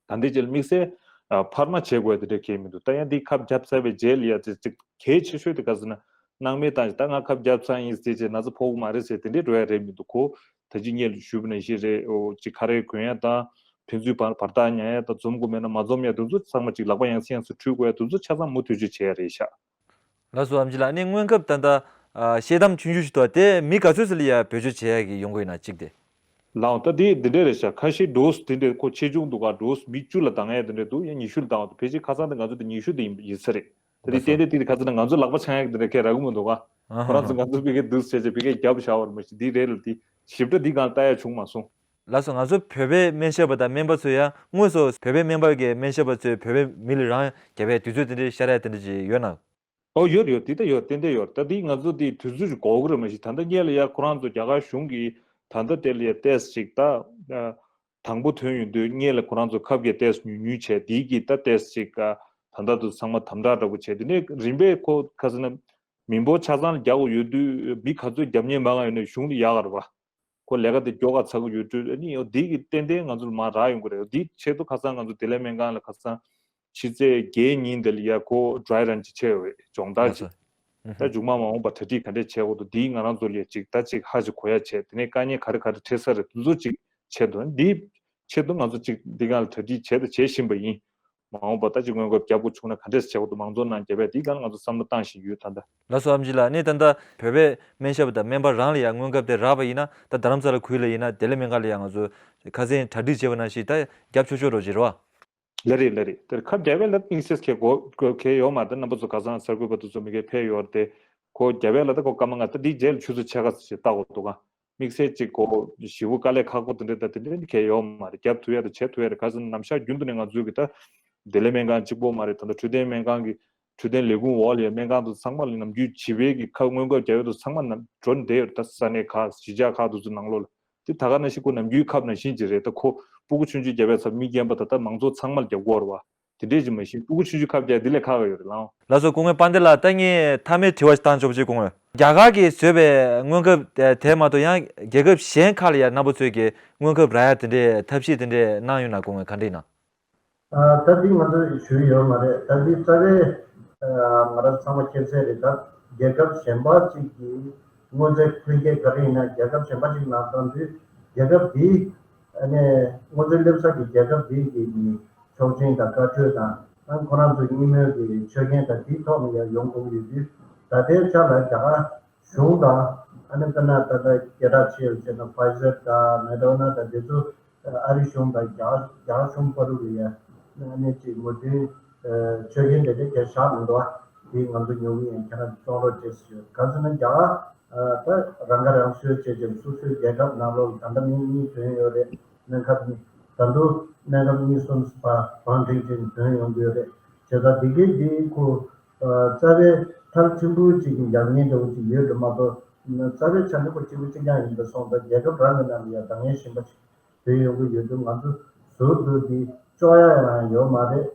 ད་ལྟའི་ཆར་དམིགས་བསལ་ཨ་འཕར་མ་བྱེད་དགོས་དེ་འདྲ་གང་ཡང་མི་འདུག། ད་ཡང་འདི་ཁབ་བརྒྱབ་ཚར་བའི་རྗེས་ལ་ཡ་ཅིག་ཅིག་གལ་ཆེ་ཤོས་དེ་ག་ཟེར་ན། སྣང་མེད་བཏང་ཞིག། ད་ང་ཁབ་བརྒྱབ་ཚར་ཡིན་ཟེར་བྱས་ན་ཚ་ཕོག་གི་མ་རེད་ཟེར་དེ་འདྲའི་འགྲོ་ཡ་རེད་མི་འདུག་གོ། ད་ཅི་སྔོན་ལ་ཞུས་པ་ནང་བཞིན་རེད། འོ་ཅིག་ཁ་རས་གོན་ཡ་དང་། ཕན་ཚུན་བར་བར་ཐག་ཉར་ཡ་དང་། འཛོམས་དགོས་མེད་ན་མ་འཛོམས་ཡ་དེ་ཚོ་ཚང་མ་ཅིག་ལག་པ་ཡང་སེ་ཡང་སེ་འཁྲུད་དགོས་ཡ་དེ་ཚོ་ཆ་ཚང་མུ་མཐུད་བྱེད་ཡ་རེད་ཤག། ལགས་སོ། ཨེམ་ཆི་ལགས། ཨ་ནི་སྔོན་ཁབ་ད་ལྟ་ཨ་ཤེལ་དམ་ཆུང་ཆུང་ཞིག་འདུག་པ། དེ་མི་ག་ཚོད་ཙམ་ལ་ཡ་བེད་སྤྱོད་བྱེད་ཡ་གི་ཡོང་གི་ཡོད་ན། གཅིག་དེ། ལགས་འོང་། ད་དེ་འདི་འདྲ་རེད་ཤག། ཁ་ཤས་ཌོ་སི་དེ་འདྲ་ཁོ་ཆེ་ཆུང་འདུག་ག། ཌོ་སི་མི་བཅུ་ལ་བཏང་ཡ་དེ་འདྲ་འདུག། ཡང་ཉི་ཤུ་ལ་བཏང་བ་འདུག། ཕལ་ཆེར་ཁ་སང་དེ་ང་ཚོ་དེ་ཉི་ཤུ་དེ་ཡིན་ཡིན་ས་རེད། ད་དེ་ལགས་སོ། ཏན་ཏན་དེ་ཁ་སང་དེ་ང་ཚོ་ལག་པ་འཆང་ཡ་གི་དེ་འདྲ་ཁས་རག་གི་མི་འདུག་ག། ཨ་ཁོ་རང་ཚོ་ཧ་ང་ཚོ་ཕ་གིར་འདུག་ཟེར་བྱས་ཕ་གིར་རྒྱབ་བཞག་པ་རེད། མ་གཞི་འདི་རེད་ལ། དེ་ཞིབ་ཕྲ་འདི་སྒང་ལ་ལྟ་ཡ་བྱུང་མ་སོང་། ལགས་སོ། ང་ཚོ་བོད་པའི་སྨན་ཞབས་པ་དང་སྨན་པ་ཚོས་ཡང་དངོས་སུ་བོད་པའི་སྨན་པ་གི་སྨན་ཞབས་པ་ཚོས་བོད་པའི་མི་ལ་རང་བརྒྱབ་པའི་དུས་ཚོད་དེ་འདྲའི་ཤར་ཡ་དེ་འདྲ་ཅིག་ཡོད་ན། ཨོ་ཡོད་ཡོད། དེ་ལྟ་ཡོད། ཏན་ཏན་ཡོད། ད་འདི་ང་ཚོ་འདི་དུས་ཚོད་ཅིག་འགོར་གི་རེད། མ་གཞི་ད་ལྟ་སྔོན་ལ་ཡ་ཁོ་རང་ཚོ་རྒྱ་གར་གཞུང་གིས་ད་ལྟ་དེ་ལ་ཡ་ཏོག་ཙམ་ཅིག་ད་ཨ་དང་པོ་ཐོན་ཡོང་དུས་སྔོན་ལ་ཁོ་རང་ཚོ་ཁབ་ཀྱི་ཏོག་ཙམ་ཉུང་ཉུང་བྱས། དེའི་གི་ད་ཏོག་ཙམ་ཅིག་ཨ་ད་ལྟ་དུ་ཚང་མ་དམ་དྲག་འདྲ་པོ་བྱས། དེ་ནས་རིམ་པས་ཁོ་ག་ཟེར་ན་མི་འབོར་ཆ་ཚང་ལ་རྒྱག་དགོས་ཡོད་དུས། མི་ག་ཚོད་རྒྱབ་མཁན་མང་ང་ཡོད་ན་གཞུང་ལ་ཡག་ག་རེད་པ། ཁོ་ལས་ཀ་དེ་མགྱོགས་ག་ཚར་གི་ཡོད་དུས། ཨ་ནི་འོ་འདི་གི་ཏན་ཏན་ང་ཚོ་ལ་མར་རག་ཡོང་གི་རེད། འོ་འདི་ཆེད་དུ་ཁ་སང་ང་ཚོ་བདེ་ལེགས་སྨན་ཁང་ལ་ཁ་སང་ཕྱི་ཚེས་བརྒྱད་ཉིན་དེ་ལ་ཡ་ཁོ་ཌ་རའི་རན་ཅིག་བྱས་ཡོད། སྦྱོང་བརྡར་ལགས་ཅིག། སོ། ཨུ་ད་ཧུམ། མཇུག་མ་མ་འོངས་པ་གྲ་སྒྲིག་ག་འདྲས་བྱེད་དགོས་འདུག། འདིས་ང་རང་ཚོ་ལ་ཡ་ཅིག་ད་ཅིག་ཧ་ཅིག་གོ་ཡ་བྱས། དེ་ནས་དཀའ་ངལ་ག་རེ་ག་རེ་འཕྲད་ས་རེད། དེ་ཚོ་ཅིག་ཆེད་དུ། འདིའི་ཆེད་དུ་ང་ཚོ་ཅིག་འདི་སྒང་ལ་གྲ་སྒྲིག་བྱས་དང་བྱེད་བཞིན་པ་ཡིན། མ་འོངས་པ་ད་ཅིག་སྔོན་འགོག་རྒྱག་དགོས་བྱུང་ན་ག་འདྲས་བྱེད་དགོས་འདུག། མང་ཚོགས་ནང་རྒྱབ་ཡ་འདི་སྒང་ལ་ང་ཚོ་བསམ་བློ་བཏང་བཞིན་ཡོད་ད་ལྟ། ལགས་སོ། ཨེམ་ཆི་ལགས། ཨ་ནི་ད་ལྟ་བོད་པའི་སྨན་ཞབས་དང་སྨན་པ་རང་ལ་ཡ་སྔོན་ཁབ་དེ་རག་པ་ཡིན་ན། ད་རྡ་རམ་ས་ལ་ཁུལ་ལ་ཡིན་ན་བདེ་ལེགས་སྨན་ཁང་ལ་ཡ་ང་ཚོ་ཁ་སང་གྲ་སྒྲིག་བྱས་པ་ནང་བཞིན་ད་རྒྱབ་ཆོག་ཆོག་འགྲོ་བྱེད་རོགས། ལགས་རེད། ལགས་རེད། དེ་ཁབ་རྒྱབ་ཡ་ལ་དམིགས་བསལ་གལ་གོ་གལ་ཡོད་མ་རེད། ད་རྣམ་པ་ཚོ་ཁ་སང་གསར་འགོད་པ་དེ་ཚོ་མི་སྒེར་ཕེབས་ཡོད་རེད་དེ། ཁོ་རྒྱབ་ཡ་ལ་ད་ཁོ་སྐར་མ་ལྔ། ད་འདི་རྗེས་ལ་ཆུ་ཚོད་ཕྱེད་ཀ་ཙམ་ཞིག་ལྟ་དགོས་འདུག་ག། དམིགས་བསལ་ཅིག་ཁོ་ཞེ་པོ་དཀའ་ལས་ཁག་པོ་དེ་འདྲ་ད་དེ་འདྲ་གལ་ཡོད་མ་རེད། རྒྱབ་ཐུབ་ཡ་དང་བྱེད་ཐུབ་ཡ་རེད། ག་ཟེར་ན་ནམ་ཞག་རྒྱུན་དུ་ནས་ང་ཚོའི་གི་ད་བདེ་ལེགས་སྨན་ཁང་གཅིག་པོ་མ་རེད། ད་ལྟ་འཕྲོད་བསྟེན་སྨན་ཁང་གི་འཕྲོད་བསྟེན་ལས་ཁུངས་འོག་ལ་ཡ་སྨན་ཁང་དེ་ཚང་མ་ལ་ནམ་རྒྱུན་བྱིས་པའི་གི་ཁབ་སྔོན་འགོག་རྒྱག་ཡ་དེ་ཚང་མ་ནམ་འགྲོ་བསྡད་ཡོད་རེད། ད་ས་གནས་ཁག་གཞིས་ཆགས་ཁག་དེ་ཚོ་ནང་ལོགས་ལ། དེ་ད་ག་ནང་བཞིན་ཁོ་ནམ་རྒྱུན་ཁབ་ནང་བཞིན་ཅིག་རེད། ད་ཁོ་སྤུ་གུ་ཆུང་ཆུང་རྒྱབ་ཡ་ཚ་མི་རྒན་པ་ད་ལྟ་མང་ཚོགས་ཚང་མ་ལ་རྒྱབ་ཀྱི་ཡོད་རེད་བ། དེ་འདྲས་ཅིག་མ་གཞི་སྤུ་གུ་ཆུང་ཆུང་ཁབ་རྒྱག་འདི་ལས་ཁག་ཡོད་རེད་ལགས། ལགས་སོ། སྐུ་ངོ་དཔལ་ལྡན་ལགས། ད་ངས་མཐའ་མའི་དྲི་བ་ཞིག་བཏང་ཆོག་པ་ཅིག་སྐུ་ངོ། རྒྱ་གར་གྱིས་བཟོས་པའི་སྔོན་ཁབ་དེ་མ་གཏོགས་ཡང་རྒྱལ་ཁབ་གཞན་ཁག་ལ་ཡང་རྣམ་པ་ཚོས་ཀྱི་སྔོན་ཁབ་རག་ཡ་དེ་འདྲའི་ཐབས་ཤེས་དེ་འདྲའི་གནང་ཡོད་ན་སྐུ་ངོ། ག་འདྲ་ཡིན་ན། ཨ་ད་འདི་ང་ཚོ་ཞུ་ཡི་ཡོད་མ་རེད། ད་འདི་རྩ་བའི་ཨ་ང་རང་ཚང་མ་མཁྱེན་གསལ་རེད། ད་རྒྱལ་ཁབ་གཞན་པ་གཅིག་གི་སྔོན་ཚད་ཕུལ་སྐད་ག་རེ་ཡིན་ན། རྒྱལ་ཁབ་གཞན་པ་གཅིག་ནང་བཏང་དུས་རྒྱལ་ཁབ་འདིའི་ཨ་ནས་སྔོན་ཚད་སླེབས་ས་གི་རྒྱལ་ཁབ་འདིའི་གི་ནི་ཆོག་མཆན་དང་བཀའ་འཁྲོལ་དང་། ཨ་ཁོ་རང་ཚོ་གཉིས་མོས་ཀྱི་ཆོད་གན་དང་དེའི་ཐོག་ནས་ཡང་ཡོང་དགོས་ཀྱི་ཡོད་དུས། ད་ལྟའི་ཆ་ལ་རྒྱ་གར་གཞུང་དང་། ཨ་ནི་དཔེར་ན་ད་ལྟ་སྐད་གྲགས་ཆེ་བ་བྱས་ན་ཕ་ཡི་ཟར་དང་མོ་ཌར་ན་དང་དེ་ཚོ་ཨ་རི་གཞུང་དང་རྒྱ་རྒྱ་གཞུང་བར་དུ་ཡ་ཨ་ནི་ཅིག་མོས་མཐུན་ཆོད་གན་དེ་འདྲ་གང་ཡང་བཞག་མི་འདུག་ཨ། དེ་ང་ཚོ་ཉོ་གི་ཡིན། ཁྱེད་རང་ཚོ་བཙོང་རོགས་བྱེད་ཟེར་ཞུ། གང་ཟེར་ན་རྒྱ་གར་ད་རང་ཁ་རང་གསོ་བྱས་བྱས་སོ་སོའི་རྒྱལ་ཁབ་ནང་ལོགས་ད་ལྟ་མི་གཉིས་ཐོན་ཡོད་རེད། སྨན་ཁབ་གཉིས། ད་དུང་སྨན་ཁབ་གཉིས་གསུམ་བ་གང་ཐེངས་ཅིག་ཐོན་ཡོང་གི་ཡོད་རེད། བྱས་ཙང་འདི་གའི་འདི་ཁོ་རྩ་བའི་མཐར་ཕྱིན་པོ་ཅིག་གི་འཇགས་ཉེན་འདྲ་བོ་ཅིག་ཡོད་འགྲོ་མ་གཏོགས། རྩ་བའི་ཆ་ནས་ཁོ་གཅིག་པུ་གཅིག་རྐྱང་ཡིན་པ་སོང་ཙང་རྒྱལ་ཁབ་རང་གི་ནང་ལ་ཡང་འདང་ངེས་གཞན་པ་ཞིག་བུད་ཡོང་གི་ཡོད་དུས། ང་ཚོ་ཟུར་དུ་འདི་གཅོག་ཡ་ཡང་ཡོད་མ་རེད།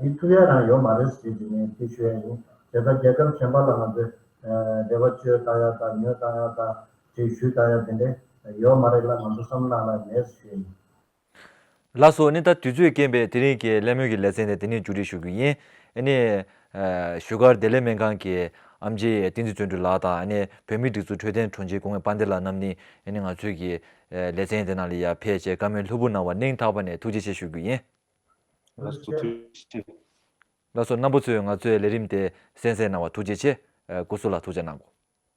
འདི་ཐུབ་ཡ་རང་ཡོད་མ་རེད་ཟེར་གྱི་ནས་འདི་ཞུ་ཡ་ཡིན། བྱས་ཙང་རྒྱལ་ཁབ་གཞན་པ་ལ་ང་ཚོས་འབྲེལ་བ་བཅོལ་བཏང་ཡ་དང་ཉོས་བཏང་ཡ་དང་ཅིག་ཞུས་བཏང་ཡ་དེ་འདྲས་ཡོད་མ་རེད་ལ། ང་ཚོ་བསམ་བློ་ནང་ལ་མེད་ཟེར་ཞུ་ཡ་ཡིན། ལགས་སོ། ནི་ད་དུས་ཚོད་རྐྱེན་པས་དེ་རིང་གི་གླེང་མོལ་གྱི་ལེ་ཚན་དེ་དེ་ནས་མཇུག་སྒྲིལ་ཞུ་རྒྱུ་ཡིན། ཨ་ནི་ཨ་བཞུགས་སྒར་བདེ་ལེགས་སྨན་ཁང་གི་ ཨེམ་ཆི་བསྟན་འཛིན་བརྩོན་འགྲུས་ལགས་དང་། ཨ་ནི་བོད་མིའི་སྒྲིག་འཛུགས་འཕྲོད་བསྟེན་དྲུང་ཆེ་སྐུ་ངོ་དཔལ་ལྡན་ལགས་རྣམ་གཉིས་ཨ་ནི་ང་ཚོའི་གི་ལེ་ཚན་དེ་ནང་ལ་ཡར་ཕེབས་བྱས་བཀའ་མོལ་ལྷུག་པོ་གནང་བར་སྙིང་ཐག་པ་ནས་ཐུགས་རྗེ་ཆེ་ཞུ་རྒྱུ་ཡིན། ལགས་སོ། ཐུགས་རྗེ་ཆེ། ལགས་སོ། རྣམ་པ་ཚོས་ང་ཚོའི་ལས་རིམ་དེ་གསན་གཟིགས་གནང་བར་ཐུགས་རྗེ་ཆེ། ཨ། སྐུ་གཟུགས་ལ་ཐུགས་རྗེ་གནང་གོ།